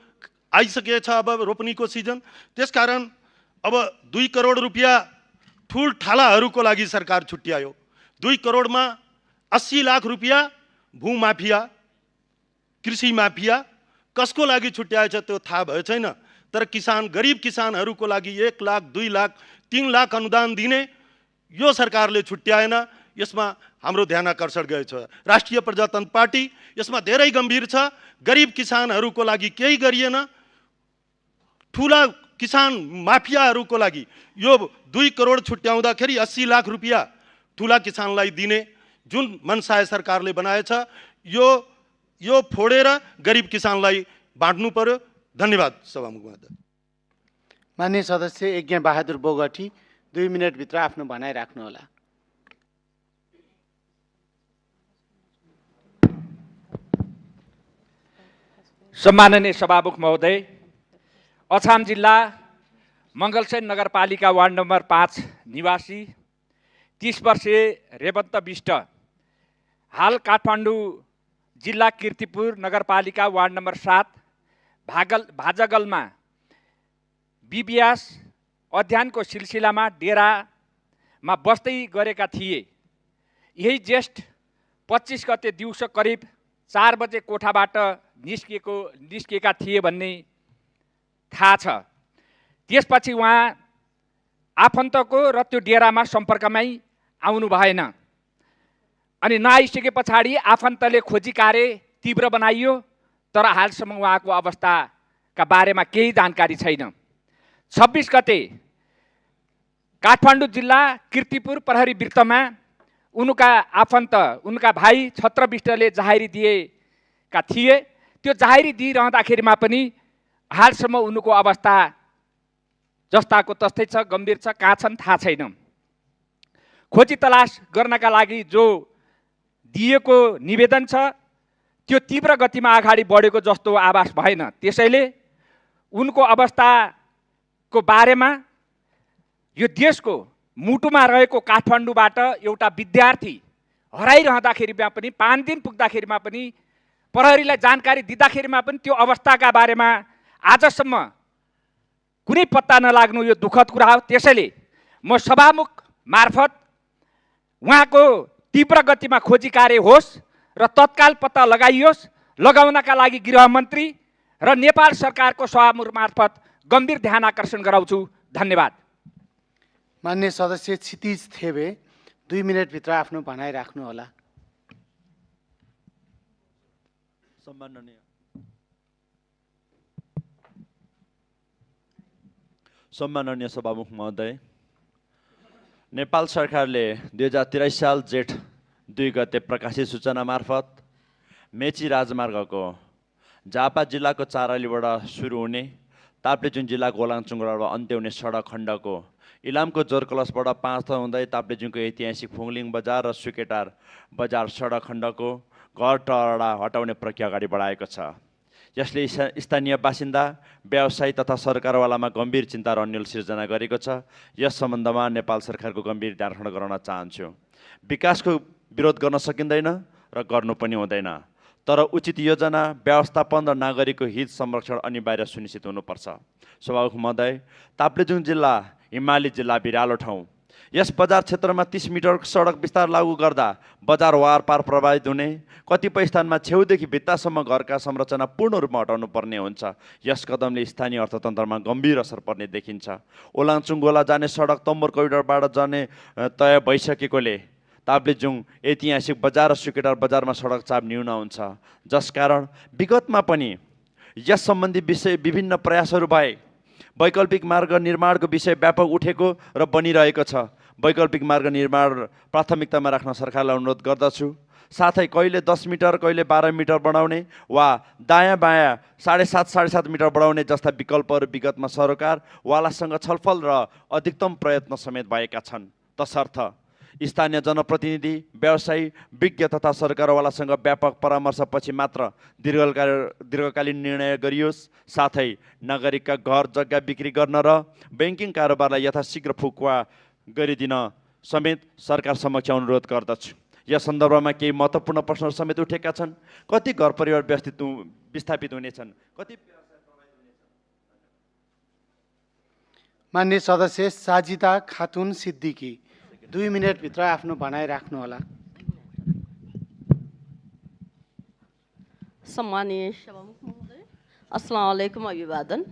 आइसकेछ अब रोपनीको सिजन। त्यसकारण अब 2 करोड रुपियाँ ठुलठालाहरूको लागि सरकार छुट्यायो। 2 करोडमा 80 लाख रुपियाँ भूमाफिया, कृषि माफिया कसको लागि छुट्याएछ त्यो थाहा भयो छैन। तर किसान, गरिब किसानहरूको लागि 1 लाख, 2 लाख, 3 लाख अनुदान दिने यो सरकारले छुट्याएन। यसमा हाम्रो ध्यान आकर्षण गएछ। राष्ट्रिय प्रजातन्त्र पार्टी यसमा धेरै गम्भीर छ। गरिब किसानहरूको लागि केही गरिएन। ठुला किसान माफियाहरूको लागि यो 2 करोड छुट्याउँदाखेरि 80 लाख रुपियाँ ठुला किसानलाई दिने जुन मनसाय सरकारले बनाएछ यो फोडेर गरिब किसानलाई बाँड्नु पर्यो। धन्यवाद सभामुख महोदय। मान्य सदस्य यज्ञ बहादुर बोगटी 2 मिनटभित्र आफ्नो भनाइ राख्नुहोला। सम्माननीय सभामुख महोदय, अछाम जिल्ला मङ्गलसेन नगरपालिका वार्ड नम्बर 5 निवासी 30 वर्षीय रेवन्त विष्ट हाल काठमाडौँ जिल्ला कीर्तिपुर नगरपालिका वार्ड नम्बर 7 भाजगलमा बिबियास अध्ययनको सिलसिलामा डेरामा बस्दै गरेका थिए। यही जेष्ठ 25 गते दिउँसो करिब 4 बजे कोठाबाट निस्किएका थिए भन्ने थाहा छ। त्यसपछि उहाँ आफन्तको र त्यो डेरामा सम्पर्कमै आउनु भएन। अनि नआइसके पछाडि आफन्तले खोजी कार्य तीव्र बनाइयो, तर हालसम्म उहाँको अवस्थाका बारेमा केही जानकारी छैन। 26 गते काठमाडौँ जिल्ला कीर्तिपुर प्रहरी वृत्तमा उनका आफन्त, उनका भाइ छत्र विष्टले जाहेरी दिएका थिए। त्यो जाहेरी दिइरहँदाखेरिमा पनि हालसम्म उनको अवस्था जस्ताको तस्तै छ, गम्भीर छ, कहाँ छन् थाहा छैन। खोजी तलास गर्नका लागि जो दिएको निवेदन छ त्यो तीव्र गतिमा अगाडि बढेको जस्तो आभास भएन। त्यसैले उनको अवस्थाको बारेमा यो देशको मुटुमा रहेको काठमाडौँबाट एउटा विद्यार्थी हराइरहँदाखेरिमा पनि 5 दिन पुग्दाखेरिमा पनि प्रहरीलाई जानकारी दिँदाखेरिमा पनि त्यो अवस्थाका बारेमा आजसम्म कुनै पत्ता नलाग्नु यो दुःखद कुरा हो। त्यसैले म सभामुख मार्फत उहाँको तीव्र गतिमा खोजी कार्य होस् र तत्काल पत्ता लगाइयोस्। लगाउनका लागि गृहमन्त्री र नेपाल सरकारको सभामुख मार्फत गम्भीर ध्यान आकर्षण गराउँछु। धन्यवाद। मान्य सदस्य क्षितिज थेबे 2 मिनटभित्र आफ्नो भनाइ राख्नुहोला। सम्माननीय सभामुख महोदय, नेपाल सरकारले 2023 साल जेठ 2 गते प्रकाशित सूचना मार्फत मेची राजमार्गको झापा जिल्लाको चारालीबाट सुरु हुने ताप्लेजुङ जिल्लाको ओलाङचुङबाट अन्त्य हुने सडक खण्डको इलामको जोरकलसबाट 5 थर हुँदै ताप्लेजुङको ऐतिहासिक फुङलिङ बजार र सुकेटार बजार सडक खण्डको घर टहरा हटाउने प्रक्रिया अगाडि बढाएको छ। यसले स्थानीय बासिन्दा, व्यवसायी तथा सरकारवालामा गम्भीर चिन्ता र अन्यल सिर्जना गरेको छ। यस सम्बन्धमा नेपाल सरकारको गम्भीर ध्यान आकर्षण गराउन चाहन्छु। विकासको विरोध गर्न सकिँदैन र गर्नु पनि हुँदैन, तर उचित योजना, व्यवस्थापन र नागरिकको हित संरक्षण अनिवार्य सुनिश्चित हुनुपर्छ। सभामुख महोदय, ताप्लेजुङ जिल्ला हिमाली जिल्ला भिरालो ठाउँ। यस बजार क्षेत्रमा 30 मिटरको सडक विस्तार लागू गर्दा बजार वारपार प्रभावित हुने, कतिपय स्थानमा छेउदेखि भित्तासम्म घरका संरचना पूर्ण रूपमा हटाउनु पर्ने हुन्छ। यस कदमले स्थानीय अर्थतन्त्रमा गम्भीर असर पर्ने देखिन्छ। ओलाङचुङ गोला जाने सडक तम्बर कोरिडोरबाट जाने तय भइसकेकोले ताप्लेजुङ ऐतिहासिक बजार र सुकेटार बजारमा सडक चाप न्यून हुन्छ, जसकारण विगतमा पनि यस सम्बन्धी विषय विभिन्न प्रयासहरू भए। वैकल्पिक मार्ग निर्माणको विषय व्यापक उठेको र बनिरहेको छ। वैकल्पिक मार्ग निर्माण प्राथमिकतामा राख्न सरकारलाई अनुरोध गर्दछु। साथै कहिले 10 मिटर, कहिले 12 मिटर बनाउने वा दायाँ बायाँ 7.5 मिटर बढाउने जस्ता विकल्पहरू विगतमा सरकारवालासँग छलफल र अधिकतम प्रयत्न समेत भएका छन्। तसर्थ स्थानीय जनप्रतिनिधि, व्यवसायी, विज्ञ तथा सरकारवालासँग व्यापक परामर्शपछि मात्र दीर्घकालीन निर्णय गरियोस्। साथै नागरिकका घर जग्गा बिक्री गर्न र ब्याङ्किङ कारोबारलाई यथाशीघ्र फुकुवा गरिदिन समेत सरकार समक्ष अनुरोध गर्दछु। यस सन्दर्भमा केही महत्त्वपूर्ण प्रश्नहरू समेत उठेका छन्। कति घर परिवार विस्थापित हुनेछन्, कति मान्य सदस्य साजिदा खातुन सिद्दिकी 2 मिनटभित्र आफ्नो भनाइ राख्नुहोला। सम्मानीय सभामुख महोदय, अस्सलाम वालेकुम, अभिवादन।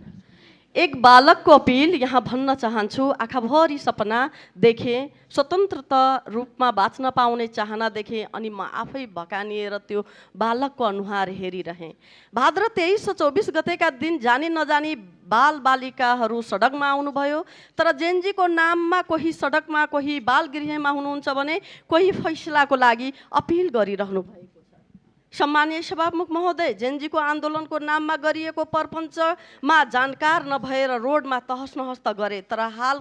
एक बालकको अपील यहाँ भन्न चाहन्छु। आँखाभरि सपना देखेँ, स्वतन्त्रता रूपमा बाँच्न पाउने चाहना देखेँ, अनि म आफै भकानिएर त्यो बालकको अनुहार हेरिरहेँ। भाद्र 23 र 24 गतेका दिन जानी नजानी बालबालिकाहरू सडकमा आउनुभयो। तर जेनजीको नाममा कोही सडकमा, कोही बालगृहमा हुनुहुन्छ भने कोही फैसलाको लागि अपिल गरिरहनु भएको छ। सम्मानीय सभामुख महोदय, जेनजीको आन्दोलनको नाममा गरिएको परपञ्चमा जानकार नभएर रोडमा तहस नहस त गरे, तर हाल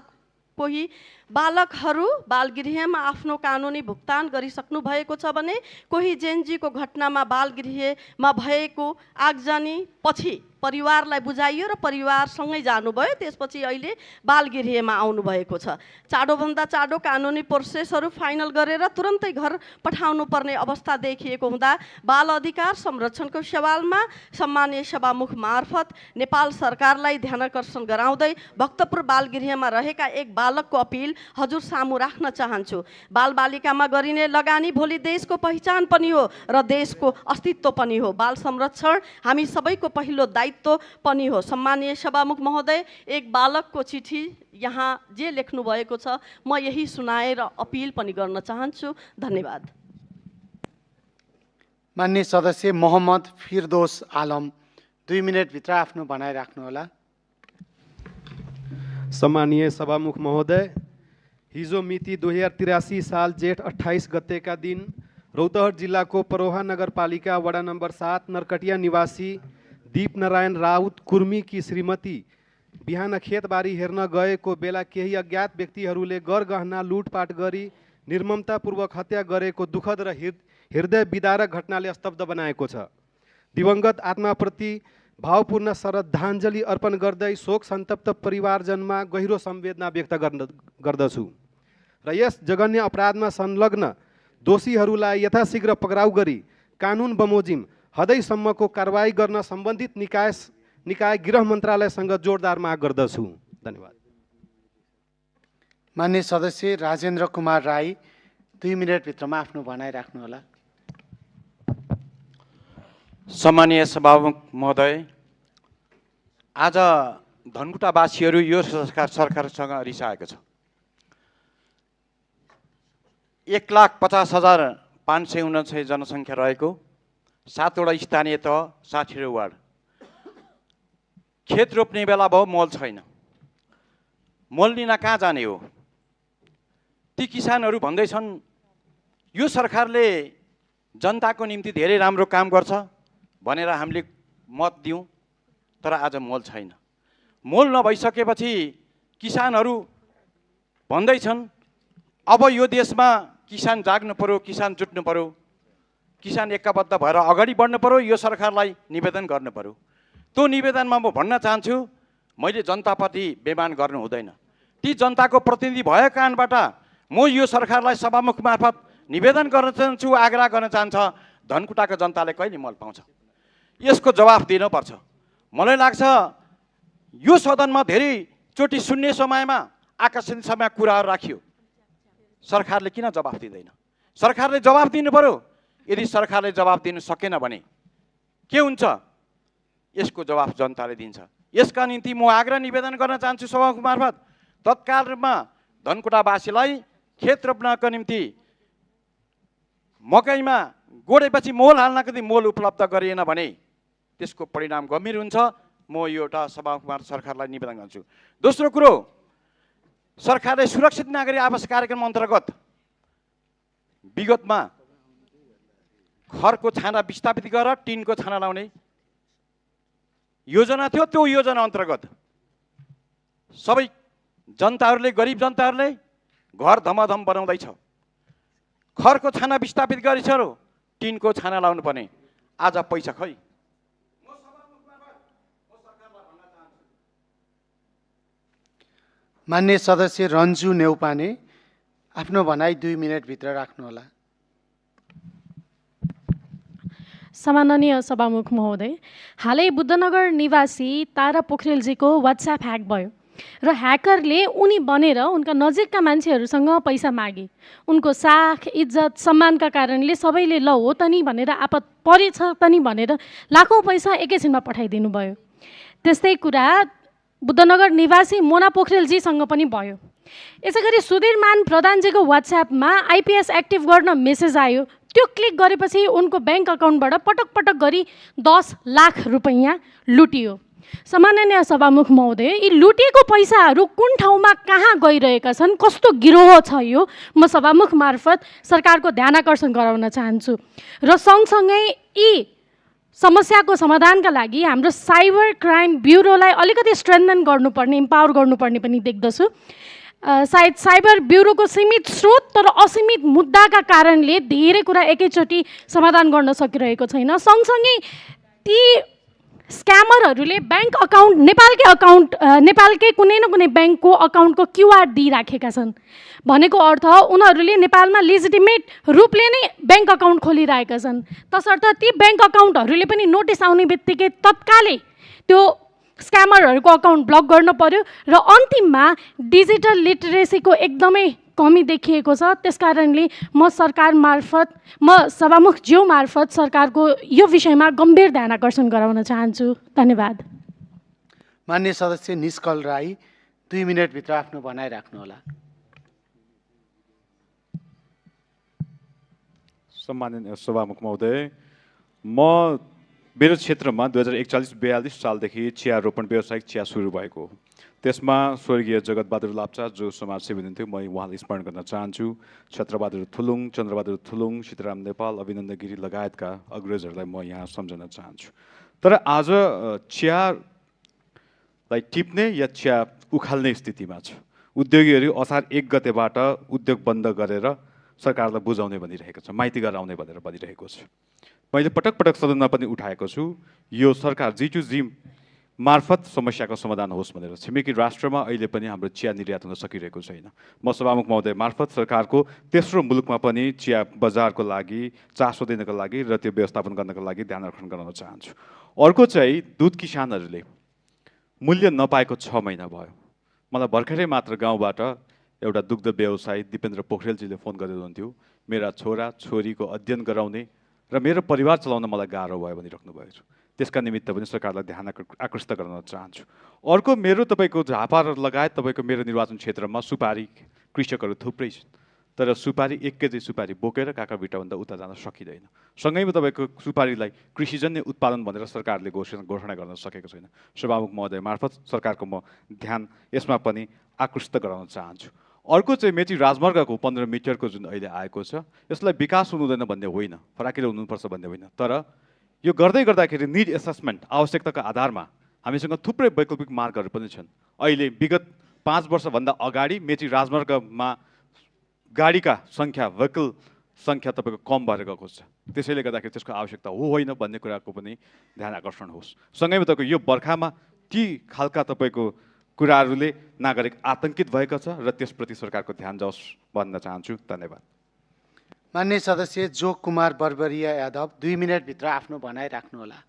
कोही बालकहरू बालगृहमा आफ्नो कानुनी भुक्तान गरिसक्नु भएको छ भने कोही जेनजीको घटनामा बालगृहमा भएको आगजनी पछि परिवारलाई बुझाइयो र परिवारसँगै जानुभयो, त्यसपछि अहिले बालगृहमा आउनुभएको छ। चाँडोभन्दा चाँडो कानुनी प्रोसेसहरू फाइनल गरेर तुरन्तै घर पठाउनु पर्ने अवस्था देखिएको हुँदा बाल अधिकार संरक्षणको सवालमा सम्मानीय सभामुख मार्फत नेपाल सरकारलाई ध्यानाकर्षण गराउँदै भक्तपुर बालगृहमा रहेका एक बालकको अपिल हजुर सामु राख्न चाहन्छु। बालबालिकामा गरिने लगानी भोलि देशको पहिचान पनि हो र देशको अस्तित्व पनि हो। बाल संरक्षण हामी सबैको पहिलो दायित्व पनि हो। सम्मानीय सभामुख महोदय, एक बालकको चिठी यहाँ जे लेख्नु भएको छ म यही सुनाएर अपिल पनि गर्न चाहन्छु। धन्यवाद। माननीय सदस्य मोहम्मद फिरदोस आलम 2 मिनटभित्र आफ्नो भनाइ राख्नुहोला। सम्मानीय सभामुख महोदय, हिजो मिति 2083 साल जेठ 28 गतेका दिन रौतहट जिल्लाको परोहा नगरपालिका वडा नम्बर 7 नरकटिया निवासी दीपनारायण राउत कुर्मीकी श्रीमती बिहान खेतबारी हेर्न गएको बेला केही अज्ञात व्यक्तिहरूले गरगहना लुटपाट गरी निर्ममतापूर्वक हत्या गरेको दुःखद र हृदय विदारक घटनाले स्तब्ध बनाएको छ। दिवंगत आत्माप्रति भावपूर्ण श्रद्धाञ्जली अर्पण गर्दै शोक सन्तप्त परिवारजनमा गहिरो संवेदना व्यक्त गर्दछु र यस जघन्य अपराधमा संलग्न दोषीहरूलाई यथाशीघ्र पक्राउ गरी कानुन बमोजिम हदैसम्मको कारवाही गर्न सम्बन्धित निकाय गृह मन्त्रालयसँग जोरदार माग गर्दछु। धन्यवाद। माननीय सदस्य राजेन्द्र कुमार राई 2 मिनटभित्रमा आफ्नो भनाइ राख्नुहोला। सम्मानीय सभामुख महोदय, आज धनकुटावासीहरू यो सरकारसँग रिसाएको छ। 1,50,549 जनसङ्ख्या रहेको 7 वटा स्थानीय तह 60 वार्ड, खेत रोप्ने बेला भयो मल छैन, मल लिन कहाँ जाने हो? ती किसानहरू भन्दैछन् यो सरकारले जनताको निम्ति धेरै राम्रो काम गर्छ भनेर हामीले मत दियौँ, तर आज मल छैन। मल नभइसकेपछि किसानहरू भन्दैछन् अब यो देशमा किसान जाग्नु पर्यो, किसान जुट्नु पर्यो, किसान एकबद्ध भएर अगाडि बढ्नु पर्यो, यो सरकारलाई निवेदन गर्नु पर्यो। त्यो निवेदनमा म भन्न चाहन्छु, मैले जनताप्रति बेमान गर्नु हुँदैन। ती जनताको प्रतिनिधि भएको कारणबाट म यो सरकारलाई सभामुख मार्फत निवेदन गर्न चाहन्छु, आग्रह गर्न चाहन्छ, धनकुटाको जनताले कहिले मल पाउँछ? यसको जवाफ दिनुपर्छ। मलाई लाग्छ यो सदनमा धेरैचोटि सुन्ने समयमा आकर्षण समय कुराहरू राखियो, सरकारले किन जवाफ दिँदैन? सरकारले जवाफ दिनु पर्यो। यदि सरकारले जवाफ दिनु सकेन भने के हुन्छ? यसको जवाफ जनताले दिन्छ। यसका निम्ति म आग्रह निवेदन गर्न चाहन्छु सभामुख मार्फत तत्काल रूपमा धनकुटावासीलाई खेत रोप्नको निम्ति मकैमा गोडेपछि मोल हाल्नको निम्ति मोल उपलब्ध गरिएन भने त्यसको परिणाम गम्भीर हुन्छ। म यो एउटा सभामुख मार्फत सरकारलाई निवेदन गर्छु। दोस्रो कुरो, सरकारले सुरक्षित नागरिक आवास कार्यक्रम अन्तर्गत विगतमा खरको छाना विस्थापित गरेर टिनको छाना लाउने योजना थियो। त्यो योजना अन्तर्गत सबै जनताहरूले, गरिब जनताहरूले घर धमाधम बनाउँदैछ। खरको छाना विस्थापित गरिन्छ र टिनको छाना लाउनु पर्ने, आज पैसा खै? माननीय सदस्य रन्जु नेउपाने आफ्नो भनाइ 2 मिनटभित्र राख्नुहोला। सम्माननीय सभामुख महोदय, हालै बुद्धनगर निवासी तारा पोखरेलजीको वाट्सएप ह्याक भयो र ह्याकरले उनी बनेर उनका नजिकका मान्छेहरूसँग पैसा मागे। उनको साख इज्जत सम्मानका कारणले सबैले ल हो त नि भनेर आपत परेछ त नि भनेर लाखौँ पैसा एकैछिनमा पठाइदिनु भयो। त्यस्तै कुरा बुद्धनगर निवासी मोना पोखरेलजीसँग पनि भयो। यसै गरी सुधीरमान प्रधानजीको वाट्सएपमा आइपिएस एक्टिभ गर्न मेसेज आयो। त्यो क्लिक गरेपछि उनको ब्याङ्क अकाउन्टबाट पटक पटक गरी 10 लाख रुपैयाँ लुटियो। सम्माननीय सभामुख महोदय, यी लुटिएको पैसाहरू कुन ठाउँमा कहाँ गइरहेका छन्, कस्तो गिरोह छ यो, म सभामुख मार्फत सरकारको ध्यान आकर्षण गराउन चाहन्छु। र सँगसँगै यी समस्याको समाधानका लागि हाम्रो साइबर क्राइम ब्युरोलाई अलिकति स्ट्रेन्थन गर्नुपर्ने, इम्पावर गर्नुपर्ने पनि देख्दछु। सायद साइबर ब्युरोको सीमित स्रोत तर असीमित मुद्दाका कारणले धेरै कुरा एकैचोटि समाधान गर्न सकिरहेको छैन। सँगसँगै ती स्क्यामरहरूले ब्याङ्क अकाउन्ट नेपालकै कुनै न कुनै ब्याङ्कको अकाउन्टको क्युआर दिइराखेका छन्। भनेको अर्थ उनीहरूले नेपालमा लेजिटिमेट रूपले नै ब्याङ्क अकाउन्ट खोलिरहेका छन्। तसर्थ ती ब्याङ्क अकाउन्टहरूले पनि नोटिस आउने बित्तिकै तत्कालै त्यो स्क्यामरहरूको अकाउन्ट ब्लक गर्न पर्यो र अन्तिममा डिजिटल लिटरेसीको एकदमै कमी देखिएको छ। त्यसकारणले म सभामुखज्यू मार्फत सरकारको यो विषयमा गम्भीर ध्यान आकर्षण गराउन चाहन्छु। धन्यवाद। मान्य सदस्य निष्कल राई 2 मिनटभित्र आफ्नो भनाइ राख्नुहोला। सम्माननीय सभामुख महोदय, मेरो क्षेत्रमा 2041-42 सालदेखि चिया रोपण व्यावसायिक चिया सुरु भएको। त्यसमा स्वर्गीय जगतबहादुर लाप्चा जो समाजसेवी हुनुहुन्थ्यो, म उहाँलाई स्मरण गर्न चाहन्छु। छत्रबहादुर थुलुङ, चन्द्रबहादुर थुलुङ, सीताराम नेपाल, अभिनन्दन गिरी लगायतका अग्रजहरूलाई म यहाँ सम्झन चाहन्छु। तर आज चियालाई टिप्ने या चिया उखाल्ने स्थितिमा छ। उद्योगीहरू असार 1 गतेबाट उद्योग बन्द गरेर सरकारलाई बुझाउने भनिरहेको छ, माइती गराउने भनेर भनिरहेको छ। मैले पटक पटक सदनमा पनि उठाएको छु, यो सरकार G2G मार्फत समस्याको समाधान होस् भनेर। छिमेकी राष्ट्रमा अहिले पनि हाम्रो चिया निर्यात हुन सकिरहेको छैन। म सभामुख महोदय मार्फत सरकारको तेस्रो मुलुकमा पनि चिया बजारको लागि, चासो दिनको लागि र त्यो व्यवस्थापन गर्नको लागि ध्यान आकर्षण गराउन चाहन्छु। अर्को चाहिँ दुध किसानहरूले मूल्य नपाएको 6 महिना भयो। मलाई भर्खरै मात्र गाउँबाट एउटा दुग्ध व्यवसायी दिपेन्द्र पोखरेलजीले फोन गरिरहनुहुन्थ्यो, मेरा छोरा छोरीको अध्ययन गराउने र मेरो परिवार चलाउन मलाई गाह्रो भयो भनिराख्नु भएको छ। त्यसका निमित्त पनि सरकारलाई ध्यान आकृष्ट गराउन चाहन्छु। अर्को मेरो तपाईँको झापा लगायत तपाईँको मेरो निर्वाचन क्षेत्रमा सुपारी कृषकहरू थुप्रै छन्, तर सुपारी 1 केजी सुपारी बोकेर काकाबिटाभन्दा उता जान सकिँदैन। सँगैमा तपाईँको सुपारीलाई कृषिजन्य उत्पादन भनेर सरकारले घोषणा गर्न सकेको छैन। सभामुख महोदय मार्फत सरकारको म ध्यान यसमा पनि आकृष्ट गराउन चाहन्छु। अर्को चाहिँ मेची राजमार्गको 15 मिटरको जुन अहिले आएको छ, यसलाई विकास हुनुहुँदैन भन्ने होइन, फराकिलो हुनुपर्छ भन्ने होइन, तर यो गर्दै गर्दाखेरि निड एसेसमेन्ट आवश्यकताका आधारमा हामीसँग थुप्रै वैकल्पिक मार्गहरू पनि छन्। अहिले विगत 5 वर्षभन्दा अगाडि मेची राजमार्गमा गाडीका सङ्ख्या, भेहिकल सङ्ख्या तपाईँको कम भएर गएको छ। त्यसैले गर्दाखेरि त्यसको आवश्यकता हो होइन भन्ने कुराको पनि ध्यान आकर्षण होस्। सँगैमा तपाईँको यो बर्खामा ती खालका तपाईँको कुराहरूले नागरिक आतंकित भएको छ र त्यसप्रति सरकारको ध्यान जाओस् भन्न चाहन्छु। धन्यवाद। मान्य सदस्य जोग कुमार बर्बरिया यादव 2 मिनटभित्र आफ्नो भनाइ राख्नुहोला।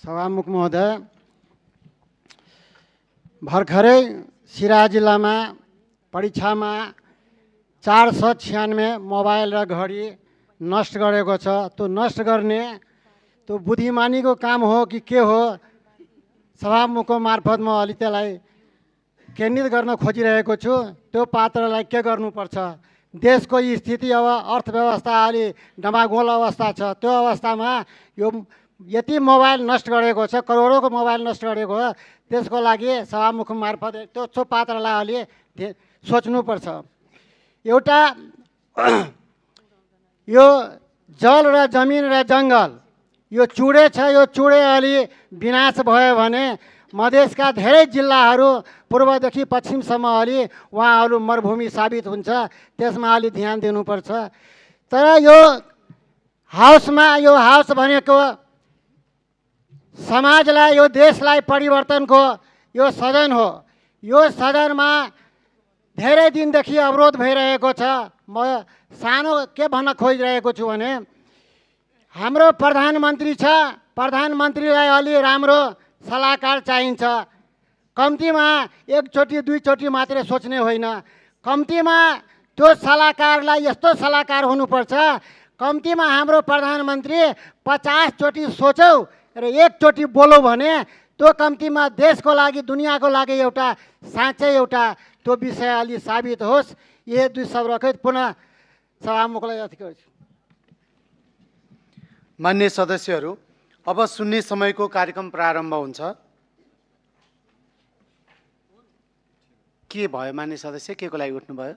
सभामुख महोदय, भर्खरै सिराहा जिल्लामा परीक्षामा 496 मोबाइल र घडी नष्ट गरेको छ। त्यो नष्ट गर्ने त्यो बुद्धिमानीको काम हो कि के हो? सभामुखको मार्फत म अलि त्यसलाई केन्द्रित गर्न खोजिरहेको छु। त्यो पात्रलाई के गर्नुपर्छ? देशको स्थिति अब अर्थव्यवस्था अलि डमागोल अवस्था छ। त्यो अवस्थामा यो यति मोबाइल नष्ट गरेको छ, करोडौँको मोबाइल नष्ट गरेको हो, त्यसको लागि सभामुख मार्फत त्यो पात्रलाई अलि सोच्नुपर्छ। एउटा यो जल र जमिन र जङ्गल यो चुडे छ, यो चुडे अलि विनाश भयो भने मधेसका धेरै जिल्लाहरू पूर्वदेखि पश्चिमसम्म अलि उहाँहरू मरुभूमि साबित हुन्छ। त्यसमा अलि ध्यान दिनुपर्छ। तर यो हाउसमा, यो हाउस भनेको समाजलाई, यो देशलाई परिवर्तनको यो सदन हो। यो सदनमा धेरै दिनदेखि अवरोध भइरहेको छ। म सानो के भन्न खोजिरहेको छु भने हाम्रो प्रधानमन्त्री छ, प्रधानमन्त्रीलाई अलि राम्रो सल्लाहकार चाहिन्छ। कम्तीमा 1 चोटि 2 चोटि मात्रै सोच्ने होइन, कम्तीमा त्यो सल्लाहकारलाई यस्तो सल्लाहकार हुनुपर्छ, कम्तीमा हाम्रो प्रधानमन्त्री 50 चोटि सोचौ र 1 चोटि बोलौ भने त्यो कम्तीमा देशको लागि, दुनियाँको लागि एउटा साँच्चै एउटा त्यो विषय अलि साबित होस्। यही 2 शब्द राखेँ। पुनः सभामुखलाई यति गर्छु। मान्य सदस्यहरू, अब सुन्ने समयको कार्यक्रम प्रारम्भ हुन्छ। के भयो मान्य सदस्य, के को लागि उठ्नुभयो?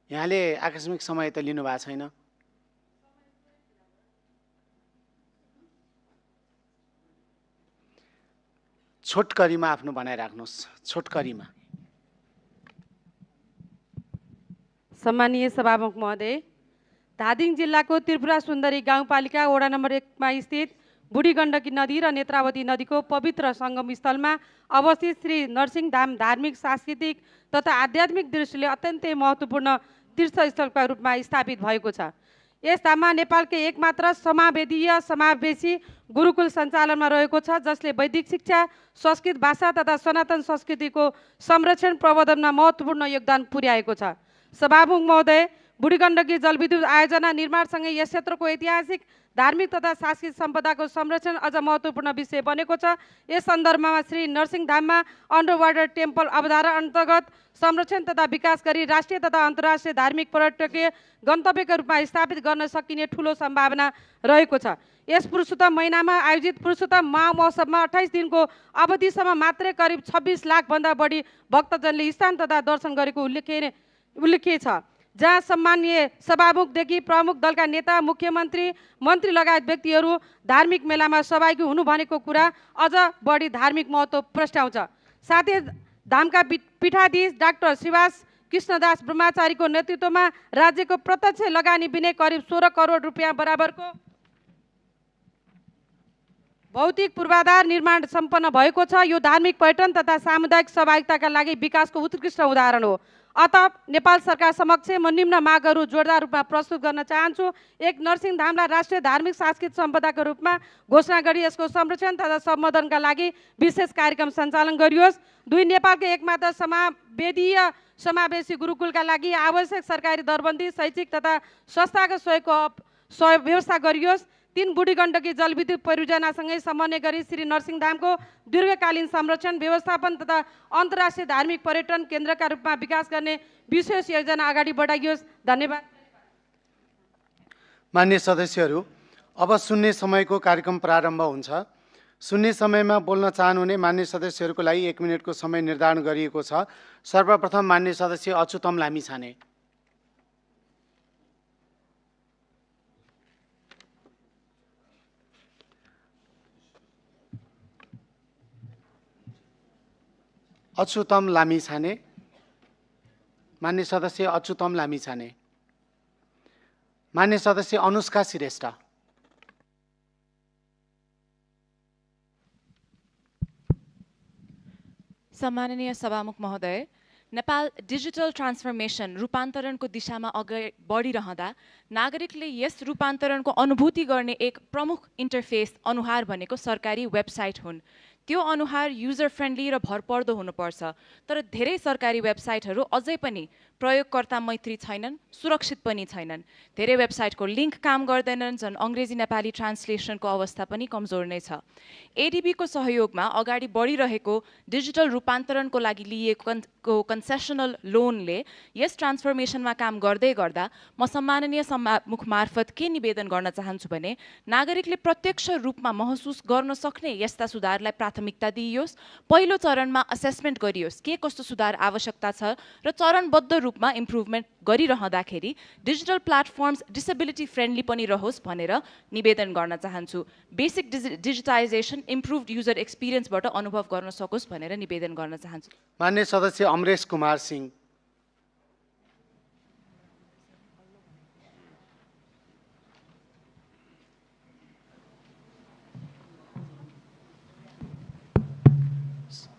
यहाँले आकस्मिक समय त लिनु भएको छैन। छोटकरीमा आफ्नो भनाइ राख्नुहोस्। छोटकरीमा। सम्मानीय सभामुख महोदय, धादिङ जिल्लाको त्रिपुरा सुन्दरी गाउँपालिका वडा नम्बर 1 मा स्थित बुढी गण्डकी नदी र नेत्रावती नदीको पवित्र सङ्गम स्थलमा अवस्थित श्री नरसिंहधाम धार्मिक, सांस्कृतिक तथा आध्यात्मिक दृष्टिले अत्यन्तै महत्त्वपूर्ण तीर्थस्थलका रूपमा स्थापित भएको छ। यस धाममा नेपालकै एकमात्र समावेदीय समावेशी गुरुकुल सञ्चालनमा रहेको छ, जसले वैदिक शिक्षा, संस्कृत भाषा तथा सनातन संस्कृतिको संरक्षण प्रवर्धनमा महत्त्वपूर्ण योगदान पुर्याएको छ। सभामुख महोदय, बुढी गण्डकी जलविद्युत आयोजना निर्माणसँगै यस क्षेत्रको ऐतिहासिक, धार्मिक तथा सांस्कृतिक सम्पदाको संरक्षण अझ महत्त्वपूर्ण विषय बनेको छ। यस सन्दर्भमा श्री नरसिंहधाममा अन्डर वाटर टेम्पल अवधारणा अन्तर्गत संरक्षण तथा विकास गरी राष्ट्रिय तथा अन्तर्राष्ट्रिय धार्मिक पर्यटकीय गन्तव्यका रूपमा स्थापित गर्न सकिने ठूलो सम्भावना रहेको छ। यस पुरुषोत्तम महिनामा आयोजित पुरुषोत्तम महामहोत्सवमा 28 दिनको अवधिसम्म मात्रै करिब 26 लाखभन्दा बढी भक्तजनले स्नान तथा दर्शन गरेको उल्लेख्य छ, जहाँ सम्मानीय सभामुखदेखि प्रमुख दलका नेता, मुख्यमन्त्री, मन्त्री लगायत व्यक्तिहरू धार्मिक मेलामा सहभागी हुनु भनेको कुरा अझ बढी धार्मिक महत्त्व प्रस्ट्याउँछ। साथै धामका पीठाधीश डाक्टर श्रीवास कृष्णदास ब्रह्मचारीको नेतृत्वमा राज्यको प्रत्यक्ष लगानी बिने करिब 16 करोड रुपियाँ बराबरको भौतिक पूर्वाधार निर्माण सम्पन्न भएको छ। यो धार्मिक पर्यटन तथा सामुदायिक सहभागिताका लागि विकासको उत्कृष्ट उदाहरण हो। अत नेपाल सरकार समक्ष म निम्न मागहरू जोरदार रूपमा प्रस्तुत गर्न चाहन्छु। 1. नरसिंहधामलाई राष्ट्रिय धार्मिक सांस्कृतिक सम्पदाको रूपमा घोषणा गरी यसको संरक्षण तथा सम्वर्धनका लागि विशेष कार्यक्रम सञ्चालन गरियोस्। 2. नेपालकै एकमात्र समावेदीय समावेशी गुरुकुलका लागि आवश्यक सरकारी दरबन्दी, शैक्षिक तथा संस्थागत सहयोग व्यवस्था गरियोस्। 3. बुढी गण्डकी जलविद्युत परियोजनासँगै समन्वय गरी श्री नरसिंहधामको दीर्घकालीन संरक्षण, व्यवस्थापन तथा अन्तर्राष्ट्रिय धार्मिक पर्यटन केन्द्रका रूपमा विकास गर्ने विशेष योजना अगाडि बढाइयोस्। धन्यवाद। मान्य सदस्यहरू, अब सुन्ने समयको कार्यक्रम प्रारम्भ हुन्छ। सुन्ने समयमा बोल्न चाहनुहुने मान्य सदस्यहरूको लागि 1 मिनटको समय निर्धारण गरिएको छ। सर्वप्रथम मान्य सदस्य अच्युतम लामिछाने। अच्युतम लामिछाने। मान्य सदस्य अच्युतम लामिछाने। मान्य सदस्य अनुष्का श्रेष्ठ। सम्माननीय सभामुख महोदय, नेपाल डिजिटल ट्रान्सफर्मेसन रूपान्तरणको दिशामा अगाडि बढिरहँदा नागरिकले यस रूपान्तरणको अनुभूति गर्ने एक प्रमुख इन्टरफेस अनुहार भनेको सरकारी वेबसाइट हुन्। त्यो अनुहार युजर फ्रेन्डली र भरपर्दो हुनुपर्छ। तर धेरै सरकारी वेबसाइटहरू अझै पनि प्रयोगकर्ता मैत्री छैनन्, सुरक्षित पनि छैनन्। धेरै वेबसाइटको लिङ्क काम गर्दैनन्, झन् अङ्ग्रेजी नेपाली ट्रान्सलेसनको अवस्था पनि कमजोर नै छ। एडिबीको सहयोगमा अगाडि बढिरहेको डिजिटल रूपान्तरणको लागि लिएको कन्सेसनल लोनले यस ट्रान्सफर्मेसनमा काम गर्दै गर्दा म सम्माननीय सभामुख मार्फत के निवेदन गर्न चाहन्छु भने नागरिकले प्रत्यक्ष रूपमा महसुस गर्न सक्ने यस्ता सुधारलाई प्राथमिकता दिइयोस्। पहिलो चरणमा असेसमेन्ट गरियोस् के कस्तो सुधार आवश्यकता छ र चरणबद्ध रूपमा इम्प्रुभमेन्ट गरिरहँदाखेरि डिजिटल प्लेटफर्म्स डिसेबिलिटी फ्रेन्डली पनि रहोस् भनेर निवेदन गर्न चाहन्छु। बेसिक डिजिटाइजेसन इम्प्रुभड युजर एक्सपिरियन्सबाट अनुभव गर्न सकोस् भनेर निवेदन गर्न चाहन्छु। मान्य सदस्य अमरेश कुमार सिंह।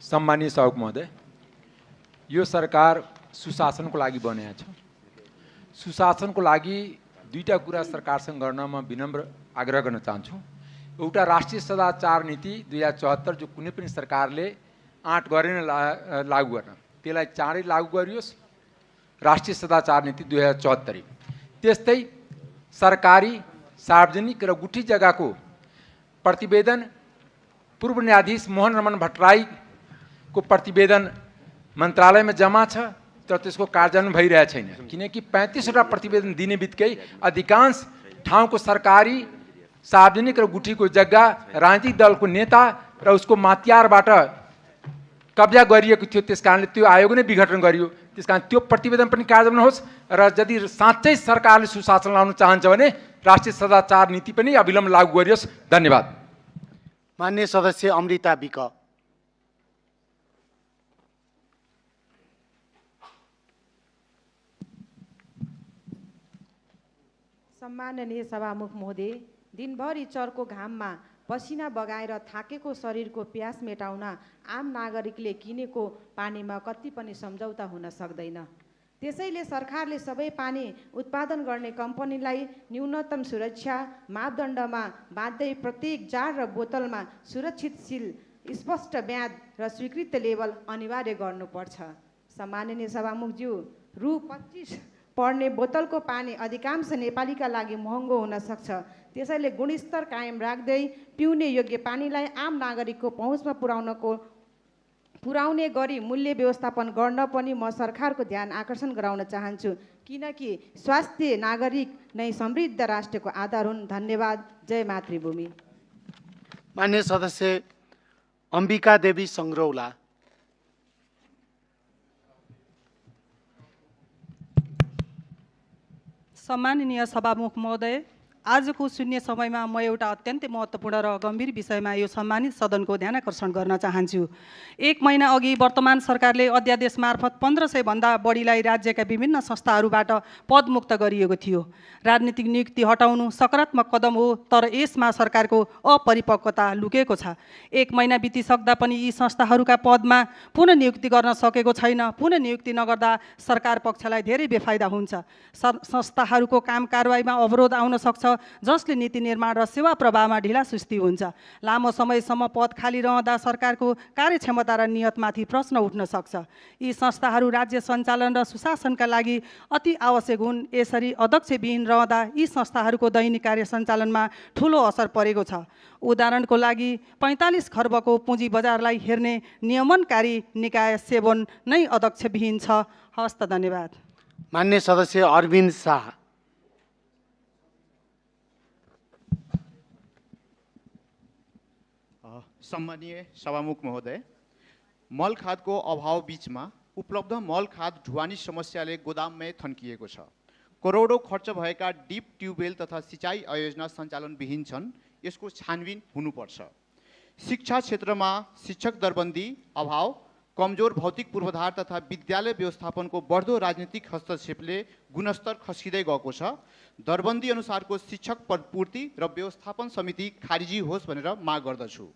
सम्मानीय सभामुख महोदय, यो सरकार सुशासनको लागि बनेको छ। सुशासनको लागि दुईटा कुरा सरकारसँग गर्न म विनम्र आग्रह गर्न चाहन्छु। एउटा राष्ट्रिय सदाचार नीति 2074 जो कुनै पनि सरकारले आँट गरेन लागू गर्न, त्यसलाई चाँडै लागू गरियोस्। राष्ट्रिय सदाचार नीति 2074। त्यस्तै सरकारी, सार्वजनिक र गुठी जग्गाको प्रतिवेदन पूर्व न्यायाधीश मोहन रमन भट्टराईको प्रतिवेदन मन्त्रालयमा जम्मा छ, तर त्यसको कार्यान्वयन भइरहेको छैन। किनकि 35वटा प्रतिवेदन दिने बित्तिकै अधिकांश ठाउँको सरकारी सार्वजनिक र गुठीको जग्गा राजनीतिक दलको नेता र उसको मातियारबाट कब्जा गरिएको थियो, त्यस कारणले त्यो आयोग नै विघटन गरियो। त्यस कारण त्यो प्रतिवेदन पनि कार्यान्वयन होस् र यदि साँच्चै सरकारले सुशासन लाउन चाहन्छ भने राष्ट्रिय सदाचार नीति पनि अविलम्ब लागू गरियोस्। धन्यवाद। मान्य सदस्य अमृता विक। सम्माननीय सभामुख महोदय, दिनभरि चर्को घाममा पसिना बगाएर थाकेको शरीरको प्यास मेटाउन आम नागरिकले किनेको पानीमा कति पनि सम्झौता हुन सक्दैन। त्यसैले सरकारले सबै पानी उत्पादन गर्ने कम्पनीलाई न्यूनतम सुरक्षा मापदण्डमा बाँध्दै प्रत्येक जार र बोतलमा सुरक्षित सिल, स्पष्ट ब्याज र स्वीकृत लेबल अनिवार्य गर्नुपर्छ। सम्माननीय सभामुखज्यू, रु 25 पर्ने बोतलको पानी अधिकांश नेपालीका लागि महँगो हुन सक्छ। त्यसैले गुणस्तर कायम राख्दै पिउने योग्य पानीलाई आम नागरिकको पहुँचमा पुर्याउने गरी मूल्य व्यवस्थापन गर्न पनि म सरकारको ध्यान आकर्षण गराउन चाहन्छु, किनकि स्वास्थ्य नागरिक नै समृद्ध राष्ट्रको आधार हुन्। धन्यवाद। जय मातृभूमि। मान्य सदस्य अम्बिका देवी सङ्ग्रौला। सम्माननीय सभामुख महोदय, आजको शून्य समयमा म एउटा अत्यन्तै महत्त्वपूर्ण र गम्भीर विषयमा यो सम्मानित सदनको ध्यान आकर्षण गर्न चाहन्छु। 1 महिना अघि वर्तमान सरकारले अध्यादेश मार्फत 1500 भन्दा बढीलाई राज्यका विभिन्न संस्थाहरूबाट पदमुक्त गरिएको थियो। राजनीतिक नियुक्ति हटाउनु सकारात्मक कदम हो, तर यसमा सरकारको अपरिपक्वता लुकेको छ। 1 महिना बितिसक्दा पनि यी संस्थाहरूका पदमा पुनः नियुक्ति गर्न सकेको छैन। पुनः नियुक्ति नगर्दा सरकार पक्षलाई धेरै बेफाइदा हुन्छ। संस्थाहरूको काम कारबाहीमा अवरोध आउन सक्छ, जसले नीति निर्माण र सेवा प्रवाहमा ढिलासुस्ती हुन्छ। लामो समयसम्म पद खाली रहँदा सरकारको कार्यक्षमता र नियतमाथि प्रश्न उठ्न सक्छ। यी संस्थाहरू राज्य सञ्चालन र सुशासनका लागि अति आवश्यक हुन्। यसरी अध्यक्षविहीन रहँदा यी संस्थाहरूको दैनिक कार्य सञ्चालनमा ठुलो असर परेको छ। उदाहरणको लागि 45 खर्बको पुँजी बजारलाई हेर्ने नियमनकारी निकाय सेवन नै अध्यक्षविहीन छ। हस्त। धन्यवाद। मान्य सदस्य अरविन्द शाह। सम्मानीय सभामुख महोदय, मल खादको अभाव बीचमा उपलब्ध मल खाद ढुवानी समस्याले गोदाममै थन्किएको छ। करोडौँ खर्च भएका डिप ट्युबवेल तथा सिँचाइ आयोजना सञ्चालनविहीन छन्। यसको छानबिन हुनुपर्छ। शिक्षा क्षेत्रमा शिक्षक दरबन्दी अभाव, कमजोर भौतिक पूर्वाधार तथा विद्यालय व्यवस्थापनको बढ्दो राजनीतिक हस्तक्षेपले गुणस्तर खस्किँदै गएको छ। दरबन्दी अनुसारको शिक्षक पदपूर्ति र व्यवस्थापन समिति खारिजी होस् भनेर माग गर्दछु।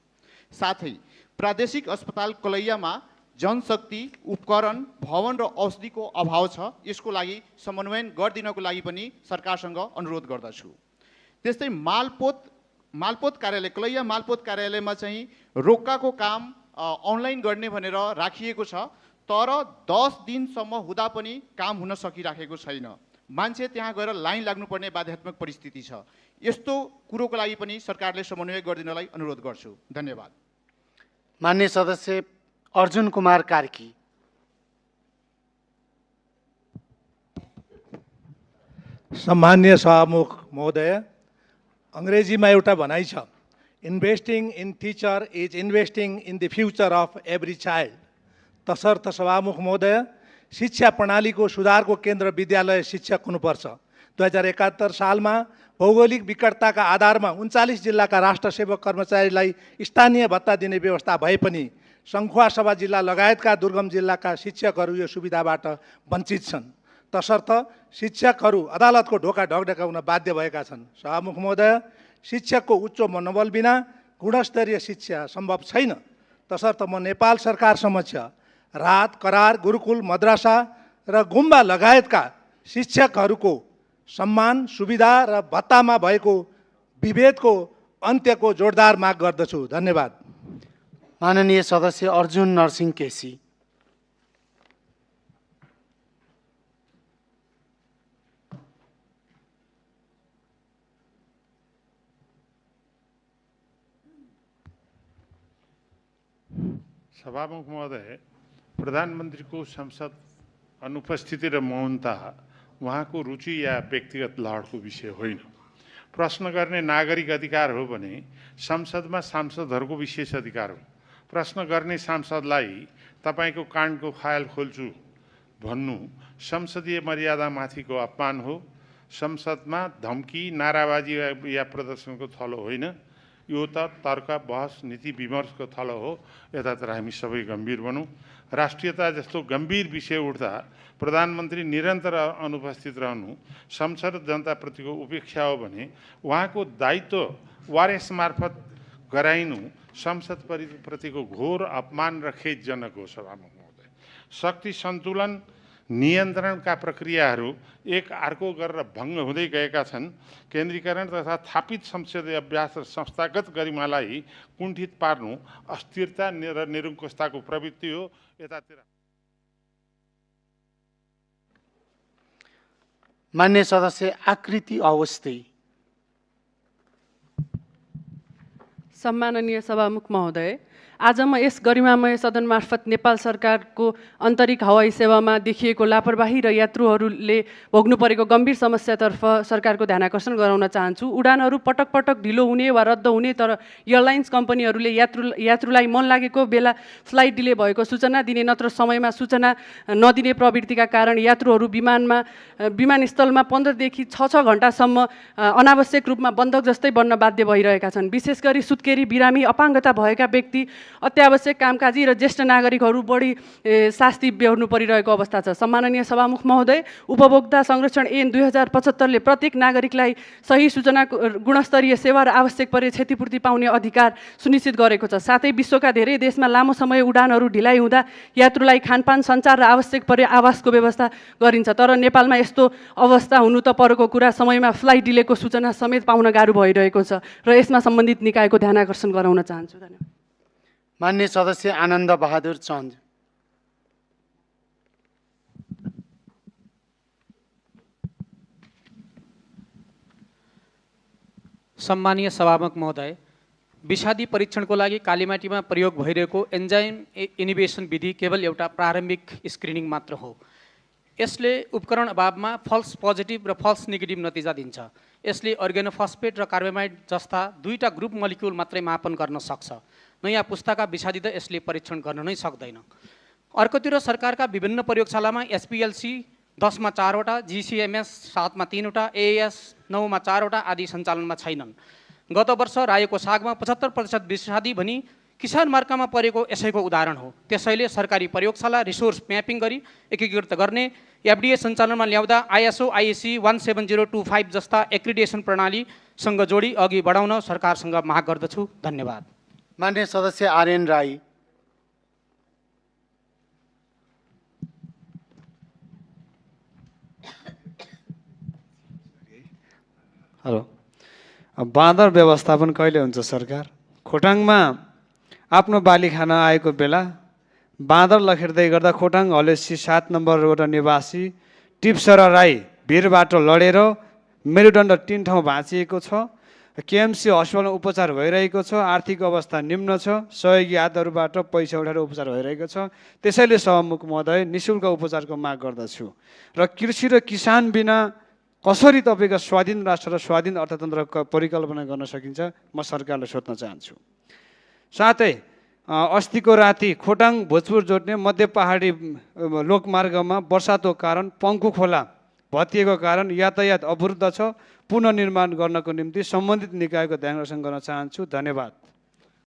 साथै प्रादेशिक अस्पताल कलैयामा जनशक्ति, उपकरण, भवन र औषधिको अभाव छ। यसको लागि समन्वयन गरिदिनको लागि पनि सरकारसँग अनुरोध गर्दछु। त्यस्तै मालपोत कार्यालय, कलैया मालपोत कार्यालयमा चाहिँ रोक्काको काम अनलाइन गर्ने भनेर राखिएको छ, तर 10 दिनसम्म हुँदा पनि काम हुन सकिराखेको छैन। मान्छे त्यहाँ गएर लाइन लाग्नुपर्ने बाध्यात्मक परिस्थिति छ। यस्तो कुरोको लागि पनि सरकारले समन्वय गरिदिनलाई अनुरोध गर्छु। धन्यवाद। मान्य सदस्य अर्जुन कुमार कार्की। सम्मान्य सभामुख महोदय, अङ्ग्रेजीमा एउटा भनाइ छ, investing in teacher is investing in the future of every child. तसर्थ सभामुख महोदय, शिक्षा प्रणालीको सुधारको केन्द्र विद्यालय शिक्षक हुनुपर्छ। 2071 सालमा भौगोलिक विकटताका आधारमा 39 जिल्लाका राष्ट्र सेवक कर्मचारीलाई स्थानीय भत्ता दिने व्यवस्था भए पनि सङ्खुवासभा जिल्ला लगायतका दुर्गम जिल्लाका शिक्षकहरू यो सुविधाबाट वञ्चित छन्। तसर्थ शिक्षकहरू अदालतको ढोका ढकढकाउन बाध्य भएका छन्। सभामुख महोदय, शिक्षकको उच्च मनोबल बिना गुणस्तरीय शिक्षा सम्भव छैन। तसर्थ म नेपाल सरकार समक्ष राहत करार, गुरुकुल, मद्रासा र गुम्बा लगायतका शिक्षकहरूको सम्मान, सुविधा र भत्तामा भएको विभेदको अन्त्यको जोडदार माग गर्दछु। धन्यवाद। माननीय सदस्य अर्जुन नरसिंह केसी। सभामुख महोदय, प्रधानमन्त्रीको संसद अनुपस्थिति र मौनता उहाँको रुचि या व्यक्तिगत लहरको विषय होइन। प्रश्न गर्ने नागरिक अधिकार हो भने संसदमा सांसदहरूको विशेष अधिकार हो। प्रश्न गर्ने सांसदलाई तपाईँको काण्डको फाइल खोल्छु भन्नु संसदीय मर्यादामाथिको अपमान हो। संसदमा धम्की, नाराबाजी या प्रदर्शनको थलो होइन, यो त तर्क, बहस, नीति विमर्शको थलो हो। यतातिर हामी सबै गम्भीर बनौँ। राष्ट्रियता जस्तो गम्भीर विषय उठ्दा प्रधानमन्त्री निरन्तर अनुपस्थित रहनु संसद जनताप्रतिको उपेक्षा हो भने उहाँको दायित्व वारेस मार्फत गराइनु संसद प्रतिको घोर अपमान र खेदजनक हो। सभामुख महोदय, शक्ति सन्तुलन नियन्त्रणका प्रक्रियाहरू एक अर्को गरेर भङ्ग हुँदै गएका छन्। केन्द्रीकरण तथा थापित संसदीय अभ्यास र संस्थागत गरिमालाई कुण्ठित पार्नु अस्थिरता र निरङ्कुशताको प्रवृत्ति हो। यतातिर मान्य सदस्य आकृति अवस्थी। सम्माननीय सभामुख महोदय, आज म यस गरिमामय सदन मार्फत नेपाल सरकारको आन्तरिक हवाई सेवामा देखिएको लापरवाही र यात्रुहरूले भोग्नु परेको गम्भीर समस्यातर्फ सरकारको ध्यानाकर्षण गराउन चाहन्छु। उडानहरू पटक पटक ढिलो हुने वा रद्द हुने, तर एयरलाइन्स कम्पनीहरूले यात्रुलाई मन लागेको बेला फ्लाइट डिले भएको सूचना दिने नत्र समयमा सूचना नदिने प्रवृत्तिका कारण यात्रुहरू विमानस्थलमा 15 देखि 6 घण्टासम्म अनावश्यक रूपमा बन्धक जस्तै बन्न बाध्य भइरहेका छन्। विशेष गरी सुत्केरी, बिरामी, अपाङ्गता भएका व्यक्ति, अत्यावश्यक कामकाजी र ज्येष्ठ नागरिकहरू बढी शास्ति बेहोर्नु परिरहेको अवस्था छ। सम्माननीय सभामुख महोदय, उपभोक्ता संरक्षण ऐन 2075ले प्रत्येक नागरिकलाई सही सूचना, गुणस्तरीय सेवा र आवश्यक परे क्षतिपूर्ति पाउने अधिकार सुनिश्चित गरेको छ। साथै विश्वका धेरै देशमा लामो समय उडानहरू ढिलाइ हुँदा यात्रुलाई खानपान, सञ्चार र आवश्यक परे आवासको व्यवस्था गरिन्छ, तर नेपालमा यस्तो अवस्था हुनु त परको कुरा, समयमा फ्लाइट डिलेको सूचना समेत पाउन गाह्रो भइरहेको छ र यसमा सम्बन्धित निकायको ध्यानाकर्षण गराउन चाहन्छु। धन्यवाद। मान्य सदस्य आनन्द बहादुर चन्द। सम्मानीय सभामुख महोदय, विषादी परीक्षणको लागि कालीमाटीमा प्रयोग भइरहेको एन्जाइम इनिबेसन विधि केवल एउटा प्रारम्भिक स्क्रिनिङ मात्र हो। यसले उपकरण अभावमा फल्स पोजिटिभ र फल्स नेगेटिभ नतिजा दिन्छ। यसले अर्गेनोफस्फेट र कार्बामाइड जस्ता दुईटा ग्रुप मलिक्युल मात्रै मापन गर्न सक्छ। नयाँ पुस्ताका विषादी त यसले परीक्षण गर्न नै सक्दैन। अर्कोतिर सरकारका विभिन्न प्रयोगशालामा SPLC 10 मा 4 वटा, GCMS 7 मा 3 वटा, AAS 9 मा 4 वटा आदि सञ्चालनमा छैनन्। गत वर्ष रायोको सागमा 75% विषादी भनी किसान मार्कामा परेको यसैको उदाहरण हो। त्यसैले सरकारी प्रयोगशाला रिसोर्स म्यापिङ गरी एकीकृत गर्ने, FDA सञ्चालनमा ल्याउँदा ISO IEC 17025 जस्ता एक्रिडिएसन प्रणालीसँग जोडी अघि बढाउन सरकारसँग माग गर्दछु। धन्यवाद। मान्य सदस्य आर्यन राई। हेलो, बाँदर व्यवस्थापन कहिले हुन्छ सरकार? खोटाङमा आफ्नो बाली खान आएको बेला बाँदर लखेर्दै गर्दा खोटाङ हलेसी 7 नम्बर वटा निवासी टिप्सरा राई भिरबाट लडेर मेरुदण्ड 3 ठाउँ भाँचिएको छ। KMC हस्पिटलमा उपचार भइरहेको छ। आर्थिक अवस्था निम्न छ। सहयोगी हातहरूबाट पैसा उठाएर उपचार भइरहेको छ। त्यसैले सभामुख महोदय, निःशुल्क उपचारको माग गर्दछु र कृषि र किसान बिना कसरी तपाईँको स्वाधीन राष्ट्र र स्वाधीन अर्थतन्त्र परिकल्पना गर्न सकिन्छ, म सरकारलाई सोध्न चाहन्छु। साथै अस्तिको राति खोटाङ भोजपुर जोड्ने मध्य पहाडी लोकमार्गमा वर्षाको कारण पङ्कु खोला भत्किएको कारण यातायात अवरुद्ध छ। पुनर्निर्माण गर्नको निम्ति सम्बन्धित निकायको ध्यान आकर्षण गर्न चाहन्छु। धन्यवाद।